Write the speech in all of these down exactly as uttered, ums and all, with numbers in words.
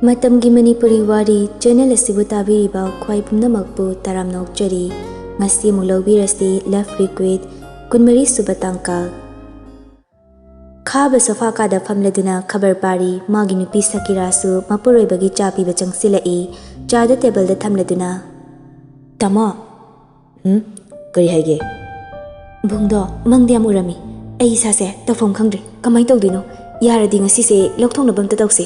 ꯃꯇꯝꯒꯤ ꯃꯅꯤꯄꯨꯔꯤ ꯋꯥꯔꯤ ꯆꯦꯅꯦꯜ ꯑꯁꯤꯕꯨ ꯇꯥꯕꯤꯔꯤꯕ ꯈ꯭ꯋꯥꯏ ꯄꯨꯝꯅꯃꯛꯄꯨ ꯇꯔꯥꯝꯅ ꯑꯣꯛꯆꯔꯤ꯫ ꯉꯁꯤ ꯑꯃꯨꯛ ꯂꯧꯕꯤꯔꯁꯤ Love Request ꯀꯨꯟꯃꯔꯤ ꯁꯨꯕ ꯇꯥꯡꯀꯛ꯫ ꯈꯥꯕ ꯁꯣꯐꯥ ꯀꯥꯗ ꯐꯝꯂꯗꯨꯅ ꯈꯕꯔ ꯄꯥꯔꯤ꯫ ꯃꯥꯒꯤ ꯅꯨꯄꯤ ꯁꯀꯤꯔꯥꯁꯨ ꯃꯄꯨꯔꯣꯏꯕꯒꯤ ꯆꯥ ꯄꯤꯕ ꯆꯪꯁꯤꯜꯂꯛꯏ꯫ ꯆꯥꯗꯨ ꯇꯦꯕꯜꯗ ꯊꯝꯂꯗꯨꯅ, "ꯇꯥꯃꯣ!" "ꯎꯝ? ꯀꯔꯤ ꯍꯥꯏꯒꯦ?" "ꯕꯨꯡꯗꯣ, ꯃꯪꯗꯤ ꯌꯥꯝ ꯎꯔꯝꯃꯤ꯫ ꯑꯩ ꯏꯁꯥꯁꯦ ꯇꯧꯐꯝ ꯈꯪꯗ꯭ꯔꯦ꯫ ꯀꯃꯥꯏꯅ ꯇꯧꯗꯣꯏꯅꯣ? ꯌꯥꯔꯗꯤ ꯉꯁꯤꯁꯦ ꯂꯧꯊꯣꯛꯅꯕ ꯑꯝꯇ ꯇꯧꯁꯦ꯫"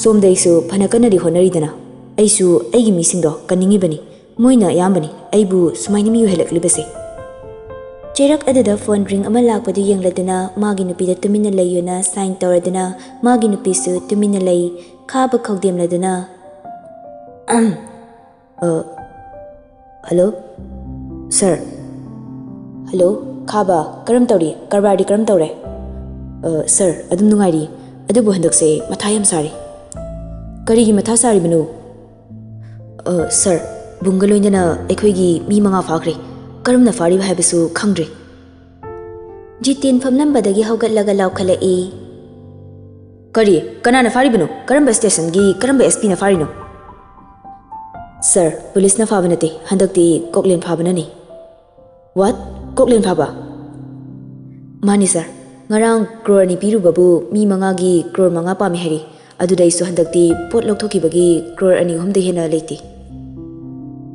"ꯁꯣꯝꯗ ꯑꯩꯁꯨ ꯐꯅ ꯀꯟꯅꯗꯤ ꯍꯣꯠꯅꯔꯤꯗꯅ꯫ ꯑꯩꯁꯨ ꯑꯩꯒꯤ ꯃꯤꯁꯤꯡꯗꯣ ꯀꯟꯅꯤꯡꯉꯤꯕꯅꯤ꯫ ꯃꯣꯏꯅ ꯑꯌꯥꯝꯕꯅꯤ ꯑꯩꯕꯨ ꯁꯨꯃꯥꯏꯅ ꯃꯤ ꯑꯣꯏꯍꯜꯂꯛꯂꯤꯕꯁꯦ꯫" ꯆꯦꯔꯛ ꯑꯗꯨꯗ ꯐꯣꯟ ꯔꯤꯡ ꯑꯃ ꯂꯥꯛꯄꯗꯨ ꯌꯦꯡꯂꯗꯨꯅ ꯃꯥꯒꯤ ꯅꯨꯄꯤꯗ ꯇꯨꯃꯤꯟꯅ ꯂꯩꯌꯨꯅ ꯁꯥꯏꯟ ꯇꯧꯔꯗꯨꯅ ꯃꯥꯒꯤ ꯅꯨꯄꯤꯁꯨ ꯇꯨꯃꯤꯟꯅ ꯂꯩ꯫ ꯈꯥꯕ ꯈꯧꯗꯦꯝꯂꯗꯨꯅ, "ꯑ, ꯍꯜꯂꯣ, ꯁꯥꯔ꯫" "ꯍꯜꯂꯣ, ꯈꯥꯕ, ꯀꯔꯝ ꯇꯧꯔꯤ? ꯀꯔꯕꯥꯔꯗꯤ ꯀꯔꯝ ꯇꯧꯔꯦ?" "ꯑ, ꯁꯥꯔ, ꯑꯗꯨꯝ ꯅꯨꯡꯉꯥꯏꯔꯤ꯫ ꯑꯗꯨꯕꯨ ꯍꯟꯗꯛꯁꯦ ꯃꯊꯥ ꯌꯥꯝ ꯁꯥꯔꯤ꯫" "ꯀꯔꯤꯒꯤ ꯃꯊꯥ ꯁꯥꯔꯤꯕꯅꯣ?" "ꯑ, ꯁꯥꯔ, ꯕꯨꯡꯒ ꯂꯣꯏꯅꯅ ꯑꯩꯈꯣꯏꯒꯤ ꯃꯤ ꯃꯉꯥ ꯐꯥꯈ꯭ꯔꯦ꯫ ꯀꯔꯝꯅ ꯐꯥꯔꯤꯕ ꯍꯥꯏꯕꯁꯨ ꯈꯪꯗ꯭ꯔꯦ꯫" ꯖꯤꯇꯦꯟ ꯐꯝꯂꯝꯕꯗꯒꯤ ꯍꯧꯒꯠꯂꯒ ꯂꯥꯎꯈꯠꯂꯛꯏ꯫ "ꯀꯔꯤ? ꯀꯅꯥꯅ ꯐꯥꯔꯤꯕꯅꯣ? ꯀꯔꯝꯕ ꯁ꯭ꯇꯦꯁꯟꯒꯤ ꯀꯔꯝꯕ ꯑꯦꯁ ꯄꯤꯅ ꯐꯥꯔꯤꯅꯣ?" "ꯁꯥꯔ, ꯄꯨꯂꯤꯁꯅ ꯐꯥꯕ ꯅꯠꯇꯦ, ꯍꯟꯗꯛꯇꯤ ꯀꯣꯛꯂꯦꯟ ꯐꯥꯕꯅꯅꯤ꯫" "ꯋꯥꯠ? ꯀꯣꯛꯂꯦꯟ ꯐꯥꯕ?" "ꯃꯥꯅꯤ ꯁꯥꯔ, ꯉꯔꯥꯡ ꯀ꯭ꯔꯣꯔ ꯑꯅꯤ ꯄꯤꯔꯨꯕꯕꯨ ꯃꯤ ꯃꯉꯥꯒꯤ ꯀ꯭ꯔꯣꯔ ꯃꯉꯥ ꯄꯥꯝꯃꯤ ꯍꯥꯏꯔꯤ꯫ ꯑꯗꯨꯗ ꯑꯩꯁꯨ ꯍꯟꯗꯛꯇꯤ ꯄꯣꯠ ꯂꯧꯊꯣꯛꯈꯤꯕꯒꯤ ꯀ꯭ꯔꯣꯔ ꯑꯅꯤ ꯑꯍꯨꯝꯗꯩ ꯍꯦꯟꯅ ꯂꯩꯇꯦ꯫"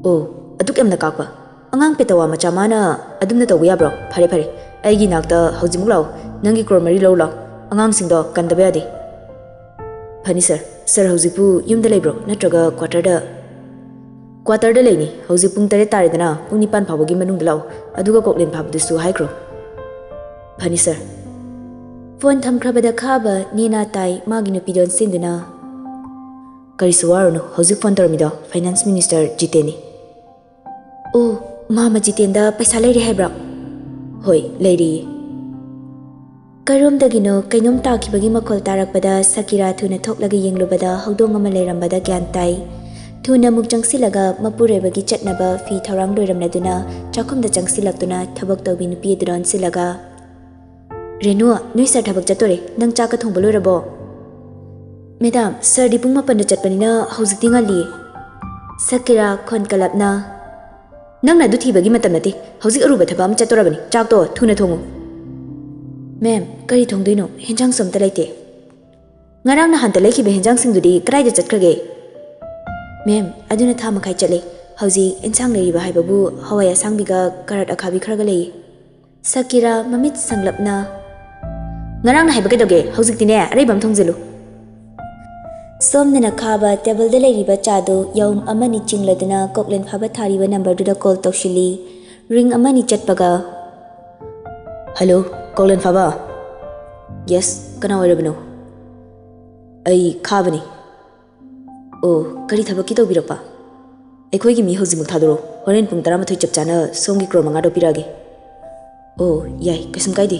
"ꯑꯣ, ꯑꯗꯨꯛ ꯌꯥꯝꯅ ꯀꯥꯛꯄ? ꯑꯉꯥꯡ ꯄꯦꯇꯋꯥ ꯃꯆꯥ ꯃꯥꯅ ꯑꯗꯨꯝꯅ ꯇꯧꯕ ꯌꯥꯕ꯭ꯔꯣ? ꯐꯔꯦ, ꯐꯔꯦ, ꯑꯩꯒꯤ ꯏꯅꯥꯛꯇ ꯍꯧꯖꯤꯛꯃꯛ ꯂꯥꯛꯑꯣ꯫ ꯅꯪꯒꯤ ꯀ꯭ꯔꯣꯔ ꯃꯔꯤ ꯂꯧꯔꯨ ꯂꯥꯛꯑꯣ꯫ ꯑꯉꯥꯡꯁꯤꯡꯗꯣ ꯀꯟꯗꯕ ꯌꯥꯗꯦ꯫" "ꯐꯅꯤ ꯁꯥꯔ꯫ ꯁꯥꯔ, ꯍꯧꯖꯤꯛꯄꯨ ꯌꯨꯝꯗ ꯂꯩꯕ꯭ꯔꯣ, ꯅꯠꯇ꯭ꯔꯒ ꯀ꯭ꯋꯥꯇꯔꯗ?" "ꯀ꯭ꯋꯥꯇꯔꯗ ꯂꯩꯅꯤ꯫ ꯍꯧꯖꯤꯛ ꯄꯨꯡ ꯇꯔꯦꯠ ꯇꯥꯔꯦꯗꯅ, ꯄꯨꯡ ꯅꯤꯄꯥꯟ ꯐꯥꯎꯕꯒꯤ ꯃꯅꯨꯡꯗ ꯂꯥꯛꯑꯣ, ꯑꯗꯨꯒ ꯀꯣꯛꯂꯦꯟ ꯐꯥꯕꯗꯨꯁꯨ ꯍꯥꯏꯈ꯭ꯔꯣ꯫" "ꯐꯅꯤ ꯁꯥꯔ꯫" ꯐꯣꯟ ꯊꯝꯈ꯭ꯔꯕꯗ ꯈꯥꯕ ꯅꯦꯅꯥ ꯇꯥꯏ꯫ ꯃꯥꯒꯤ ꯅꯨꯄꯤꯗꯣ ꯑꯣꯟꯁꯤꯟꯗꯨꯅ, "ꯀꯔꯤꯁꯨ ꯋꯥꯔꯨꯅꯨ, ꯍꯧꯖꯤꯛ ꯐꯣꯟ ꯇꯧꯔꯝꯃꯤꯗꯣ ꯐꯥꯏꯅꯥꯟꯁ ꯃꯤꯅꯤꯁꯇꯔ ꯖꯤꯇꯦꯟꯅꯤ꯫" "ꯑꯣ, ꯃꯥꯃ ꯖꯤꯇꯦꯟꯗ ꯄꯩꯁꯥ ꯂꯩꯔꯦ ꯍꯥꯏꯕ꯭ꯔꯣ?" "ꯍꯣꯏ, ꯂꯩꯔꯤꯌꯦ꯫" ꯀꯔꯣꯝꯗꯒꯤꯅꯣ ꯀꯩꯅꯣꯝ ꯇꯥꯈꯤꯕꯒꯤ ꯃꯈꯣꯜ ꯇꯥꯔꯛꯄꯗ ꯁꯀꯤꯔꯥ ꯊꯨꯅ ꯊꯣꯛꯂꯒ ꯌꯦꯡꯂꯨꯕꯗ ꯍꯧꯗꯣꯡ ꯑꯃ ꯂꯩꯔꯝꯕꯗ ꯒ꯭ꯌꯥꯟ ꯇꯥꯏ꯫ ꯊꯨꯅ ꯑꯃꯨꯛ ꯆꯪꯁꯤꯜꯂꯒ ꯃꯄꯨꯔꯣꯏꯕꯒꯤ ꯆꯠꯅꯕ ꯐꯤ ꯊꯧꯔꯥꯡ ꯂꯣꯏꯔꯝꯂꯗꯨꯅ ꯆꯥꯛꯈꯨꯝꯗ ꯆꯪꯁꯤꯜꯂꯛꯇꯨꯅ ꯊꯕꯛ ꯇꯧꯕꯤ ꯅꯨꯄꯤ ꯑꯗꯨꯗ ꯑꯣꯟꯁꯤꯜꯂꯒ, "ꯔꯦꯅꯨ, ꯅꯣꯏ ꯁꯥꯔ ꯊꯕꯛ ꯆꯠꯇꯣꯔꯦ, ꯅꯪ ꯆꯥꯛꯀ ꯊꯣꯡꯕ ꯂꯣꯏꯔꯕꯣ?" ꯃꯦꯗꯥꯝ, ꯁꯥꯔꯗꯤ ꯄꯨꯡ ꯃꯥꯄꯟꯗ ꯆꯠꯄꯅꯤꯅ ꯍꯧꯖꯤꯛꯇꯤ ꯉꯜꯂꯤꯌꯦ꯫ ꯁꯀꯤꯔꯥ ꯈꯣꯟ ꯀꯜꯂꯞꯅ, "ꯅꯪꯅ ꯑꯗꯨ ꯊꯤꯕꯒꯤ ꯃꯇꯝ ꯅꯠꯇꯦ, ꯍꯧꯖꯤꯛ ꯑꯔꯨꯕ ꯊꯕꯛ ꯑꯃ ꯆꯠꯇꯣꯔꯕꯅꯤ꯫ ꯆꯥꯛꯇꯣ ꯊꯨꯅ ꯊꯣꯡꯉꯨ꯫" "ꯃꯦꯝ, ꯀꯔꯤ ꯊꯣꯡꯗꯣꯏꯅꯣ? ꯍꯦꯟꯖꯥꯡꯁꯨ ꯑꯝꯇ ꯂꯩꯇꯦ꯫" "ꯉꯔꯥꯡ ꯅꯍꯥꯟꯇ ꯂꯩꯈꯤꯕ ꯍꯦꯟꯖꯥꯡꯁꯤꯡꯗꯨꯗꯤ ꯀꯗꯥꯏꯗ ꯆꯠꯈ꯭ꯔꯒꯦ?" "ꯃꯦꯝ, ꯑꯗꯨꯅ ꯊꯥ ꯃꯈꯥꯏ ꯆꯠꯂꯦ꯫ ꯍꯧꯖꯤꯛ ꯏꯟꯁꯥꯡ ꯂꯩꯔꯤꯕ ꯍꯥꯏꯕꯕꯨ ꯍꯋꯥꯏ ꯑꯁꯥꯡꯕꯤꯒ ꯀꯥꯔꯠ ꯑꯈꯥꯕꯤ ꯈꯔꯒ ꯂꯩꯌꯦ꯫" ꯁꯀꯤꯔꯥ ꯃꯃꯤꯠ ꯁꯪꯂꯞꯅ, "ꯉꯔꯥꯡꯅ ꯍꯥꯏꯕ ꯀꯩꯗꯧꯒꯦ? ꯍꯧꯖꯤꯛꯇꯤꯅꯦ, ꯑꯔꯩꯕ ꯑꯃ ꯊꯣꯡꯖꯤꯜꯂꯨ꯫" ꯁꯣꯝꯗꯅ ꯈꯥꯕ ꯇꯦꯕꯜꯗ ꯂꯩꯔꯤꯕ ꯆꯥꯗꯨ ꯌꯥꯎꯝ ꯑꯃꯅꯤ ꯆꯤꯡꯂꯗꯨꯅ ꯀꯣꯛꯂꯦꯟ ꯐꯥꯕ ꯊꯥꯔꯤꯕ ꯅꯝꯕꯔꯗꯨꯗ ꯀꯣꯜ ꯇꯧꯁꯤꯜꯂꯤ꯫ ꯔꯤꯡ ꯑꯃꯅꯤ ꯆꯠꯄꯒ, "ꯍꯜꯂꯣ, ꯀꯣꯛꯂꯦꯟ ꯐꯥꯕ?" "ꯌꯦꯁ, ꯀꯅꯥ ꯑꯣꯏꯔꯕꯅꯣ?" "ꯑꯩ ꯈꯥꯕꯅꯤ꯫" "ꯑꯣ, ꯀꯔꯤ ꯊꯕꯛꯀꯤ ꯇꯧꯕꯤꯔꯛꯄ?" "ꯑꯩꯈꯣꯏꯒꯤ ꯃꯤ ꯍꯧꯖꯤꯛꯃꯛ ꯊꯥꯗꯣꯔꯛꯑꯣ꯫ ꯍꯣꯔꯦꯟ ꯄꯨꯡ ꯇꯔꯥꯃꯥꯊꯣꯏ ꯆꯞ ꯆꯥꯅ ꯁꯣꯝꯒꯤ ꯀ꯭ꯔꯣꯔ ꯃꯉꯥꯗꯣ ꯄꯤꯔꯛꯑꯒꯦ꯫" "ꯑꯣ, ꯌꯥꯏ, ꯀꯩꯁꯨꯝ ꯀꯥꯏꯗꯦ꯫"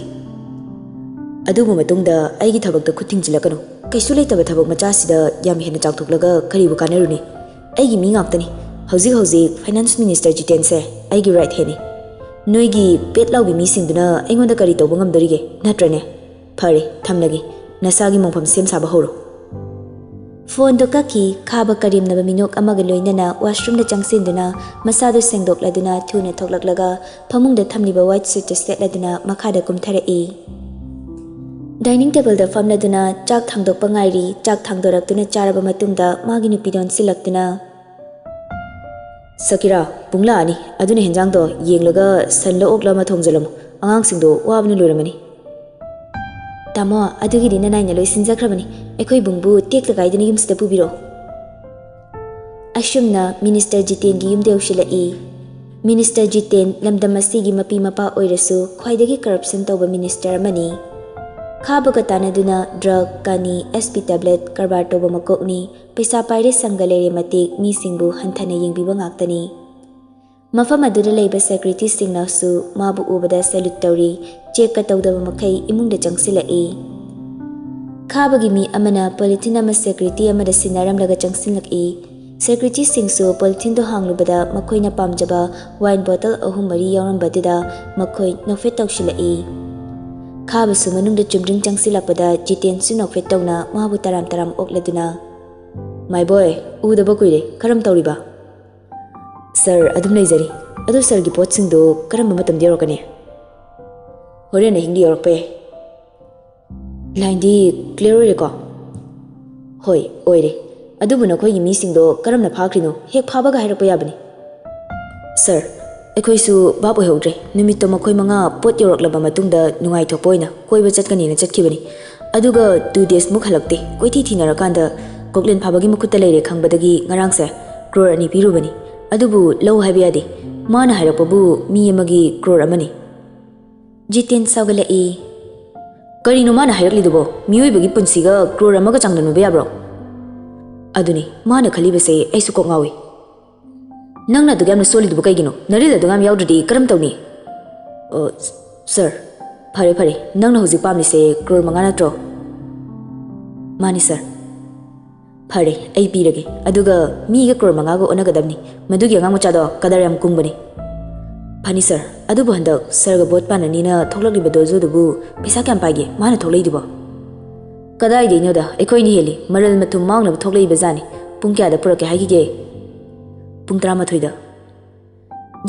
"ꯑꯗꯨꯕꯨ ꯃꯇꯨꯡꯗ ꯑꯩꯒꯤ ꯊꯕꯛꯇ ꯈꯨꯠ ꯊꯤꯡꯖꯤꯜꯂꯛꯀꯅꯨ꯫ ꯀꯩꯁꯨ ꯂꯩꯇꯕ ꯊꯕꯛ ꯃꯆꯥꯁꯤꯗ ꯌꯥꯝ ꯍꯦꯟꯅ ꯆꯥꯎꯊꯣꯛꯂꯒ ꯀꯔꯤꯕꯨ ꯀꯥꯟꯅꯔꯨꯅꯤ? ꯑꯩꯒꯤ ꯃꯤ ꯉꯥꯛꯇꯅꯤ꯫ ꯍꯧꯖꯤꯛ ꯍꯧꯖꯤꯛ ꯐꯥꯏꯅꯥꯟꯁ ꯃꯤꯅꯤꯁꯇꯔ ꯖꯤꯇꯦꯟꯁꯦ ꯑꯩꯒꯤ ꯔꯥꯏꯠ ꯍꯦꯟꯅꯤ꯫ ꯅꯣꯏꯒꯤ ꯄꯦꯠ ꯂꯥꯎꯕꯤ ꯃꯤꯁꯤꯡꯗꯨꯅ ꯑꯩꯉꯣꯟꯗ ꯀꯔꯤ ꯇꯧꯕ ꯉꯝꯗꯣꯔꯤꯒꯦ, ꯅꯠꯇ꯭ꯔꯅꯦ? ꯐꯔꯦ, ꯊꯝꯂꯒꯦ꯫ ꯅꯁꯥꯒꯤ ꯃꯣꯡꯐꯝ ꯁꯦꯝ ꯁꯥꯕ ꯍꯧꯔꯣ꯫" ꯐꯣꯟꯗꯣ ꯀꯛꯈꯤ꯫ ꯈꯥꯕ ꯀꯔꯦꯝꯅꯕ ꯃꯤꯅꯣꯛ ꯑꯃꯒ ꯂꯣꯏꯅꯅ ꯋꯥꯁꯔꯨꯝꯗ ꯆꯪꯁꯤꯟꯗꯨꯅ ꯃꯁꯥꯗꯨ ꯁꯦꯡꯗꯣꯛꯂꯗꯨꯅ ꯊꯨꯅ ꯊꯣꯛꯂꯛꯂꯒ ꯐꯃꯨꯡꯗ ꯊꯝꯂꯤꯕ ꯋꯥꯏꯠ ꯁꯨꯠꯇꯨ ꯁꯦꯠꯂꯗꯨꯅ ꯃꯈꯥꯗ ꯀꯨꯝꯊꯔꯛꯏ꯫ ꯗꯥꯏꯅꯤꯡ ꯇꯦꯕꯜꯗ ꯐꯝꯂꯗꯨꯅ ꯆꯥꯛ ꯊꯥꯡꯗꯣꯛꯄ ꯉꯥꯏꯔꯤ꯫ ꯆꯥꯛ ꯊꯥꯡꯗꯣꯔꯛꯇꯨꯅ ꯆꯥꯔꯕ ꯃꯇꯨꯡꯗ ꯃꯥꯒꯤ ꯅꯨꯄꯤꯗ ꯑꯣꯟꯁꯤꯜꯂꯛꯇꯨꯅ, "ꯁꯀꯤꯔꯥ, ꯄꯨꯡ ꯂꯥꯛꯑꯅꯤ, ꯑꯗꯨꯅ ꯍꯦꯟꯖꯥꯡꯗꯣ ꯌꯦꯡꯂꯒ ꯁꯟꯂ ꯑꯣꯛꯂ ꯑꯃ ꯊꯣꯡꯖꯤꯜꯂꯝꯃꯨ꯫ ꯑꯉꯥꯡꯁꯤꯡꯗꯣ ꯋꯥꯕꯅ ꯂꯣꯏꯔꯝꯃꯅꯤ꯫" "ꯇꯥꯃꯣ, ꯑꯗꯨꯒꯤꯗꯤ ꯅꯅꯥꯏꯅ ꯂꯣꯏ ꯁꯤꯟꯖꯈ꯭ꯔꯕꯅꯤ꯫ ꯑꯩꯈꯣꯏ ꯏꯕꯨꯡꯕꯨ ꯇꯦꯛꯇ ꯀꯥꯏꯗꯅ ꯌꯨꯝꯁꯤꯗ ꯄꯨꯕꯤꯔꯛꯑꯣ꯫" ꯑꯁꯨꯝꯅ ꯃꯤꯅꯤꯁꯇꯔ ꯖꯤꯇꯦꯟꯒꯤ ꯌꯨꯝꯗ ꯌꯧꯁꯤꯜꯂꯛꯏ꯫ ꯃꯤꯅꯤꯁꯇꯔ ꯖꯤꯇꯦꯟ ꯂꯝꯗꯝ ꯑꯁꯤꯒꯤ ꯃꯄꯤ ꯃꯄꯥ ꯑꯣꯏꯔꯁꯨ ꯈ꯭ꯋꯥꯏꯗꯒꯤ ꯀꯔꯞꯁꯟ ꯇꯧꯕ ꯃꯤꯅꯤꯁꯇꯔ ꯑꯃꯅꯤ꯫ ꯈꯥꯕꯒ ꯇꯥꯟꯅꯗꯨꯅ ꯗ꯭ꯔꯒ, ꯀꯥꯅꯤ, ꯑꯦꯁ ꯄꯤ ꯇꯦꯕ꯭ꯂꯦꯠ ꯀꯔꯕꯥꯔ ꯇꯧꯕ ꯃꯀꯣꯛꯅꯤ꯫ ꯄꯩꯁꯥ ꯄꯥꯏꯔꯦ ꯁꯪꯒ ꯂꯩꯔꯦ ꯃꯇꯤꯛ ꯃꯤꯁꯤꯡꯕꯨ ꯍꯟꯊꯅ ꯌꯦꯡꯕꯤꯕ ꯉꯥꯛꯇꯅꯤ꯫ ꯃꯐꯝ ꯑꯗꯨꯗ ꯂꯩꯕ ꯁꯦꯀ꯭ꯔꯦꯇꯔꯤꯁꯤꯡꯅꯁꯨ ꯃꯥꯕꯨ ꯎꯕꯗ ꯁꯦꯂ꯭ꯌꯨꯠ ꯇꯧꯔꯤ꯫ ꯆꯦꯛꯀ ꯇꯧꯗꯕ ꯃꯈꯩ ꯏꯃꯨꯡꯗ ꯆꯪꯁꯤꯜꯂꯛꯏ꯫ ꯈꯥꯕꯒꯤ ꯃꯤ ꯑꯃꯅ ꯄꯣꯂꯤꯊꯤꯟ ꯑꯃ ꯁꯦꯀ꯭ꯔꯦꯇꯔꯤ ꯑꯃꯗ ꯁꯤꯟꯅꯔꯝꯂꯒ ꯆꯪꯁꯤꯜꯂꯛꯏ꯫ ꯁꯦꯀ꯭ꯔꯦꯇꯔꯤꯁꯤꯡꯁꯨ ꯄꯣꯂꯤꯊꯤꯟꯗꯨ ꯍꯥꯡꯂꯨꯕꯗ ꯃꯈꯣꯏꯅ ꯄꯥꯝꯖꯕ ꯋꯥꯏꯟ ꯕꯣꯇꯜ ꯑꯍꯨꯝ ꯃꯔꯤ ꯌꯥꯎꯔꯝꯕꯗꯨꯗ ꯃꯈꯣꯏ ꯅꯣꯛꯐꯦꯠ ꯇꯧꯁꯤꯜꯂꯛꯏ꯫ ꯈꯥꯕꯁꯨ ꯃꯅꯨꯡꯗ ꯆꯨꯝꯗ꯭ꯔꯤꯡ ꯆꯪꯁꯤꯜꯂꯛꯄꯗ ꯖꯤꯇꯦꯟꯁꯨ ꯅꯣꯛꯐꯦꯠ ꯇꯧꯅ ꯃꯥꯕꯨ ꯇꯔꯥꯝ ꯇꯔꯥꯝ ꯑꯣꯛꯂꯗꯨꯅ, "My boy, ꯎꯗꯕ ꯀꯨꯏꯔꯦ, ꯀꯔꯝ ꯇꯧꯔꯤꯕ?" "Sir, ꯑꯗꯨꯝ ꯂꯩꯖꯔꯤ꯫ ꯑꯗꯣ sirꯒꯤ ꯄꯣꯠꯁꯤꯡꯗꯣ ꯀꯔꯝꯕ ꯃꯇꯝꯗ ꯌꯧꯔꯛꯀꯅꯤ?" "ꯍꯣꯔꯦꯟ ꯑꯍꯤꯡꯗ ꯌꯧꯔꯛꯄ ꯌꯥꯏ꯫" "Lineꯗꯤ clear ꯑꯣꯏꯔꯦꯀꯣ?" "ꯍꯣꯏ, ꯑꯣꯏꯔꯦ꯫ ꯑꯗꯨꯕꯨ ꯅꯈꯣꯏꯒꯤ ꯃꯤꯁꯤꯡꯗꯣ ꯀꯔꯝꯅ ꯐꯥꯈ꯭ꯔꯤꯅꯣ? ꯍꯦꯛ ꯐꯥꯕꯒ ꯍꯥꯏꯔꯛꯄ ꯌꯥꯕꯅꯤ꯫" "Sir, ꯑꯩꯈꯣꯏꯁꯨ ꯚꯥꯞ ꯑꯣꯏꯍꯧꯗ꯭ꯔꯦ꯫ ꯅꯨꯃꯤꯠꯇꯣ ꯃꯈꯣꯏ ꯃꯉꯥ ꯄꯣꯠ ꯌꯧꯔꯛꯂꯕ ꯃꯇꯨꯡꯗ ꯅꯨꯡꯉꯥꯏꯊꯣꯛꯄ ꯑꯣꯏꯅ ꯀꯣꯏꯕ ꯆꯠꯀꯅꯤꯅ ꯆꯠꯈꯤꯕꯅꯤ꯫ ꯑꯗꯨꯒ two days ꯃꯨꯛ ꯍꯜꯂꯛꯇꯦ꯫ ꯀꯣꯏꯊꯤ ꯊꯤꯅꯔꯀꯥꯟꯗ ꯀꯣꯛꯂꯦꯟ ꯐꯥꯕꯒꯤ ꯃꯈꯨꯠꯇ ꯂꯩꯔꯦ ꯈꯪꯕꯗꯒꯤ ꯉꯔꯥꯡꯁꯦ crore ꯑꯅꯤ ꯄꯤꯔꯨꯕꯅꯤ꯫ ꯑꯗꯨꯕꯨ ꯂꯧ ꯍꯥꯏꯕ ꯌꯥꯗꯦ꯫ ꯃꯥꯅ ꯍꯥꯏꯔꯛꯄꯕꯨ ꯃꯤ ꯑꯃꯒꯤ crore ꯑꯃꯅꯤ꯫" ꯖꯤꯇꯦꯟ ꯁꯥꯎꯒꯠꯂꯛꯏ꯫ "ꯀꯔꯤꯅꯣ ꯃꯥꯅ ꯍꯥꯏꯔꯛꯂꯤꯗꯨꯕꯣ? ꯃꯤꯑꯣꯏꯕꯒꯤ ꯄꯨꯟꯁꯤꯒ crore ꯑꯃꯒ ꯆꯥꯡꯗꯝꯅꯕ ꯌꯥꯕ꯭ꯔꯣ?" "ꯑꯗꯨꯅꯤ, ꯃꯥꯅ ꯈꯜꯂꯤꯕꯁꯦ ꯑꯩꯁꯨ ꯀꯣꯛ ꯉꯥꯎꯏ꯫" "ꯅꯪꯅ ꯑꯗꯨꯛ ꯌꯥꯝꯅ ꯁꯣꯜꯂꯤꯗꯨꯕꯨ ꯀꯩꯒꯤꯅꯣ? ꯅꯔꯤꯜ ꯑꯗꯨꯛ ꯌꯥꯝ ꯌꯥꯎꯗ꯭ꯔꯗꯤ ꯀꯔꯝ ꯇꯧꯅꯤ?" "ꯑꯣ, sir, ꯐꯔꯦ ꯐꯔꯦ, ꯅꯪꯅ ꯍꯧꯖꯤꯛ ꯄꯥꯝꯂꯤꯁꯦ crore ꯃꯉꯥ ꯅꯠꯇ꯭ꯔꯣ?" "ꯃꯥꯅꯤ sir꯫" "ꯐꯔꯦ, ꯑꯩ ꯄꯤꯔꯒꯦ꯫ ꯑꯗꯨꯒ ꯃꯤꯒ crore ꯃꯉꯥꯒ ꯑꯣꯟꯅꯒꯗꯕꯅꯤ꯫ ꯃꯗꯨꯒꯤ ꯑꯉꯥꯡ ꯃꯆꯥꯗꯣ ꯀꯗꯔ ꯌꯥꯝ ꯀꯨꯡꯕꯅꯤ꯫" "ꯐꯅꯤ sir, ꯑꯗꯨꯕꯨ ꯍꯟꯗꯛ sirꯒ vote ꯄꯥꯟꯅꯅꯤꯅ ꯊꯣꯛꯂꯛꯂꯤꯕ ꯗꯣꯖꯣꯗꯨꯕꯨ ꯄꯩꯁꯥ ꯀꯌꯥꯝ ꯄꯥꯏꯒꯦ ꯃꯥꯅ ꯊꯣꯛꯂꯛꯏꯗꯨꯕꯣ?" "ꯀꯗꯥꯏꯗꯩꯅꯣꯗ, ꯑꯩꯈꯣꯏꯅ ꯍꯦꯜꯂꯤ꯫ ꯃꯔꯜ ꯃꯊꯨꯝ ꯃꯥꯡꯅꯕ ꯊꯣꯛꯂꯛꯏꯕ ꯖꯥꯠꯅꯤ꯫ ꯄꯨꯡ ꯀꯌꯥꯗ ꯄꯨꯔꯛꯀꯦ ꯍꯥꯏꯈꯤꯒꯦ?" "ꯄꯨꯡ ꯇꯔꯥꯃꯥꯊꯣꯏꯗ꯫"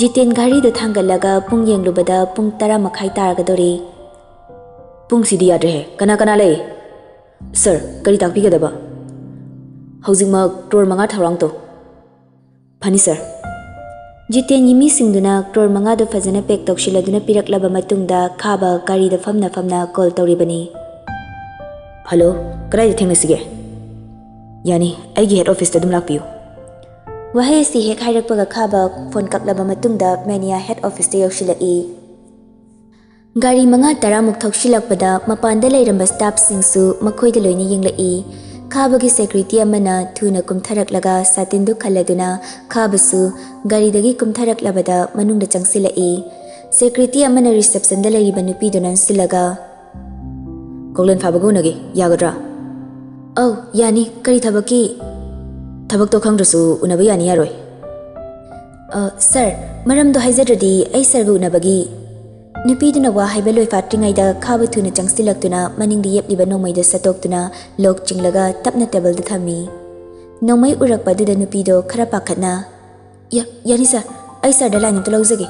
ꯖꯤꯇꯦꯟ ꯘꯥꯔꯤꯗꯨ ꯊꯥꯡꯒꯠꯂꯒ ꯄꯨꯡ ꯌꯦꯡꯂꯨꯕꯗ ꯄꯨꯡ ꯇꯔꯥ ꯃꯈꯥꯏ ꯇꯥꯔꯒꯗꯧꯔꯦ꯫ "ꯄꯨꯡꯁꯤꯗꯤ ꯌꯥꯗ꯭ꯔꯦꯍꯦ꯫ ꯀꯅꯥ ꯀꯅꯥ ꯂꯩ?" "Sir, ꯀꯔꯤ ꯇꯥꯛꯄꯤꯒꯗꯕ?" "ꯍꯧꯖꯤꯛꯃꯛ crore ꯃꯉꯥ ꯊꯧꯔꯥꯡ ꯇꯧ꯫" "ꯐꯅꯤ sir꯫" ꯖꯤꯇꯦꯟꯒꯤ ꯃꯤꯁꯤꯡꯗꯨꯅ crore ꯃꯉꯥꯗꯨ ꯐꯖꯅ pack ꯇꯧꯁꯤꯜꯂꯗꯨꯅ ꯄꯤꯔꯛꯂꯕ ꯃꯇꯨꯡꯗ ꯈꯥꯕ ꯒꯥꯔꯤꯗ ꯐꯝꯅ ꯐꯝꯅ call ꯇꯧꯔꯤꯕꯅꯤ꯫ "Hello, ꯀꯗꯥꯏꯗ ꯊꯦꯡꯅꯁꯤꯒꯦ?" "ꯌꯥꯅꯤ, ꯑꯩꯒꯤ head officeꯇ ꯑꯗꯨꯝ ꯂꯥꯛꯄꯤꯌꯨ꯫" ꯋꯥꯍꯩ ꯑꯁꯤ ꯍꯦꯛ ꯍꯥꯏꯔꯛꯄꯒ ꯈꯥꯕ phone ꯀꯛꯂꯕ ꯃꯇꯨꯡꯗ ꯃꯦꯅꯤꯌꯥ head officeꯇ ꯌꯧꯁꯤꯜꯂꯛꯏ꯫ ꯒꯥꯔꯤ ꯃꯉꯥ ꯇꯔꯥꯃꯨꯛ ꯊꯧꯁꯤꯜꯂꯛꯄꯗ ꯃꯄꯥꯟꯗ ꯂꯩꯔꯝꯕ staffꯁꯤꯡꯁꯨ ꯃꯈꯣꯏꯗ ꯂꯣꯏꯅ ꯌꯦꯡꯂꯛꯏ꯫ ꯈꯥꯕꯒꯤ security ꯑꯃꯅ ꯊꯨꯅ ꯀꯨꯝꯊꯔꯛꯂꯒ ꯁꯥꯇꯤꯟꯗꯨ ꯈꯜꯂꯗꯨꯅ ꯈꯥꯕꯁꯨ ꯒꯥꯔꯤꯗꯒꯤ ꯀꯨꯝꯊꯔꯛꯂꯕꯗ ꯃꯅꯨꯡꯗ ꯆꯪꯁꯤꯜꯂꯛꯏ꯫ Security ꯑꯃꯅ receptionꯗ ꯂꯩꯔꯤꯕ ꯅꯨꯄꯤꯗꯨ ꯅꯟꯁꯤꯜꯂꯒ, "ꯀꯣꯛꯂꯦꯟ ꯐꯥꯕꯒ ꯎꯅꯒꯦ, ꯌꯥꯒꯗ꯭ꯔꯥ?" "ꯑꯧ, ꯌꯥꯅꯤ꯫ ꯀꯔꯤ ꯊꯕꯛꯀꯤ?" "ꯊꯕꯛꯇꯣ ꯈꯪꯗ꯭ꯔꯁꯨ ꯎꯅꯕ ꯌꯥꯅꯤ ꯌꯥꯔꯣꯏ?" "ꯑ, sir, ꯃꯔꯝꯗꯣ ꯍꯥꯏꯖꯗ꯭ꯔꯗꯤ ꯑꯩ sirꯒ ꯎꯅꯕꯒꯤ..." ꯅꯨꯄꯤꯗꯨꯅ ꯋꯥ ꯍꯥꯏꯕ ꯂꯣꯏꯐꯥꯠꯇ꯭ꯔꯤꯉꯩꯗ ꯈꯥꯕ ꯊꯨꯅ ꯆꯪꯁꯤꯜꯂꯛꯇꯨꯅ ꯃꯅꯤꯡꯗ ꯌꯦꯞꯂꯤꯕ ꯅꯣꯡꯃꯩꯗꯣ ꯁꯠꯇꯣꯛꯇꯨꯅ ꯂꯣꯛ ꯆꯤꯡꯂꯒ ꯇꯞꯅ ꯇꯦꯕꯜꯗ ꯊꯝꯃꯤ꯫ ꯅꯣꯡꯃꯩ ꯎꯔꯛꯄ ꯑꯗꯨꯗ ꯅꯨꯄꯤꯗꯣ ꯈꯔ ꯄꯥꯈꯠꯅ, "ꯌꯥ-, ꯌꯥꯅꯤ ꯁꯥꯔ, ꯑꯩ ꯁꯥꯔꯗ ꯂꯥꯏꯟ ꯑꯝꯇ ꯂꯧꯖꯒꯦ꯫"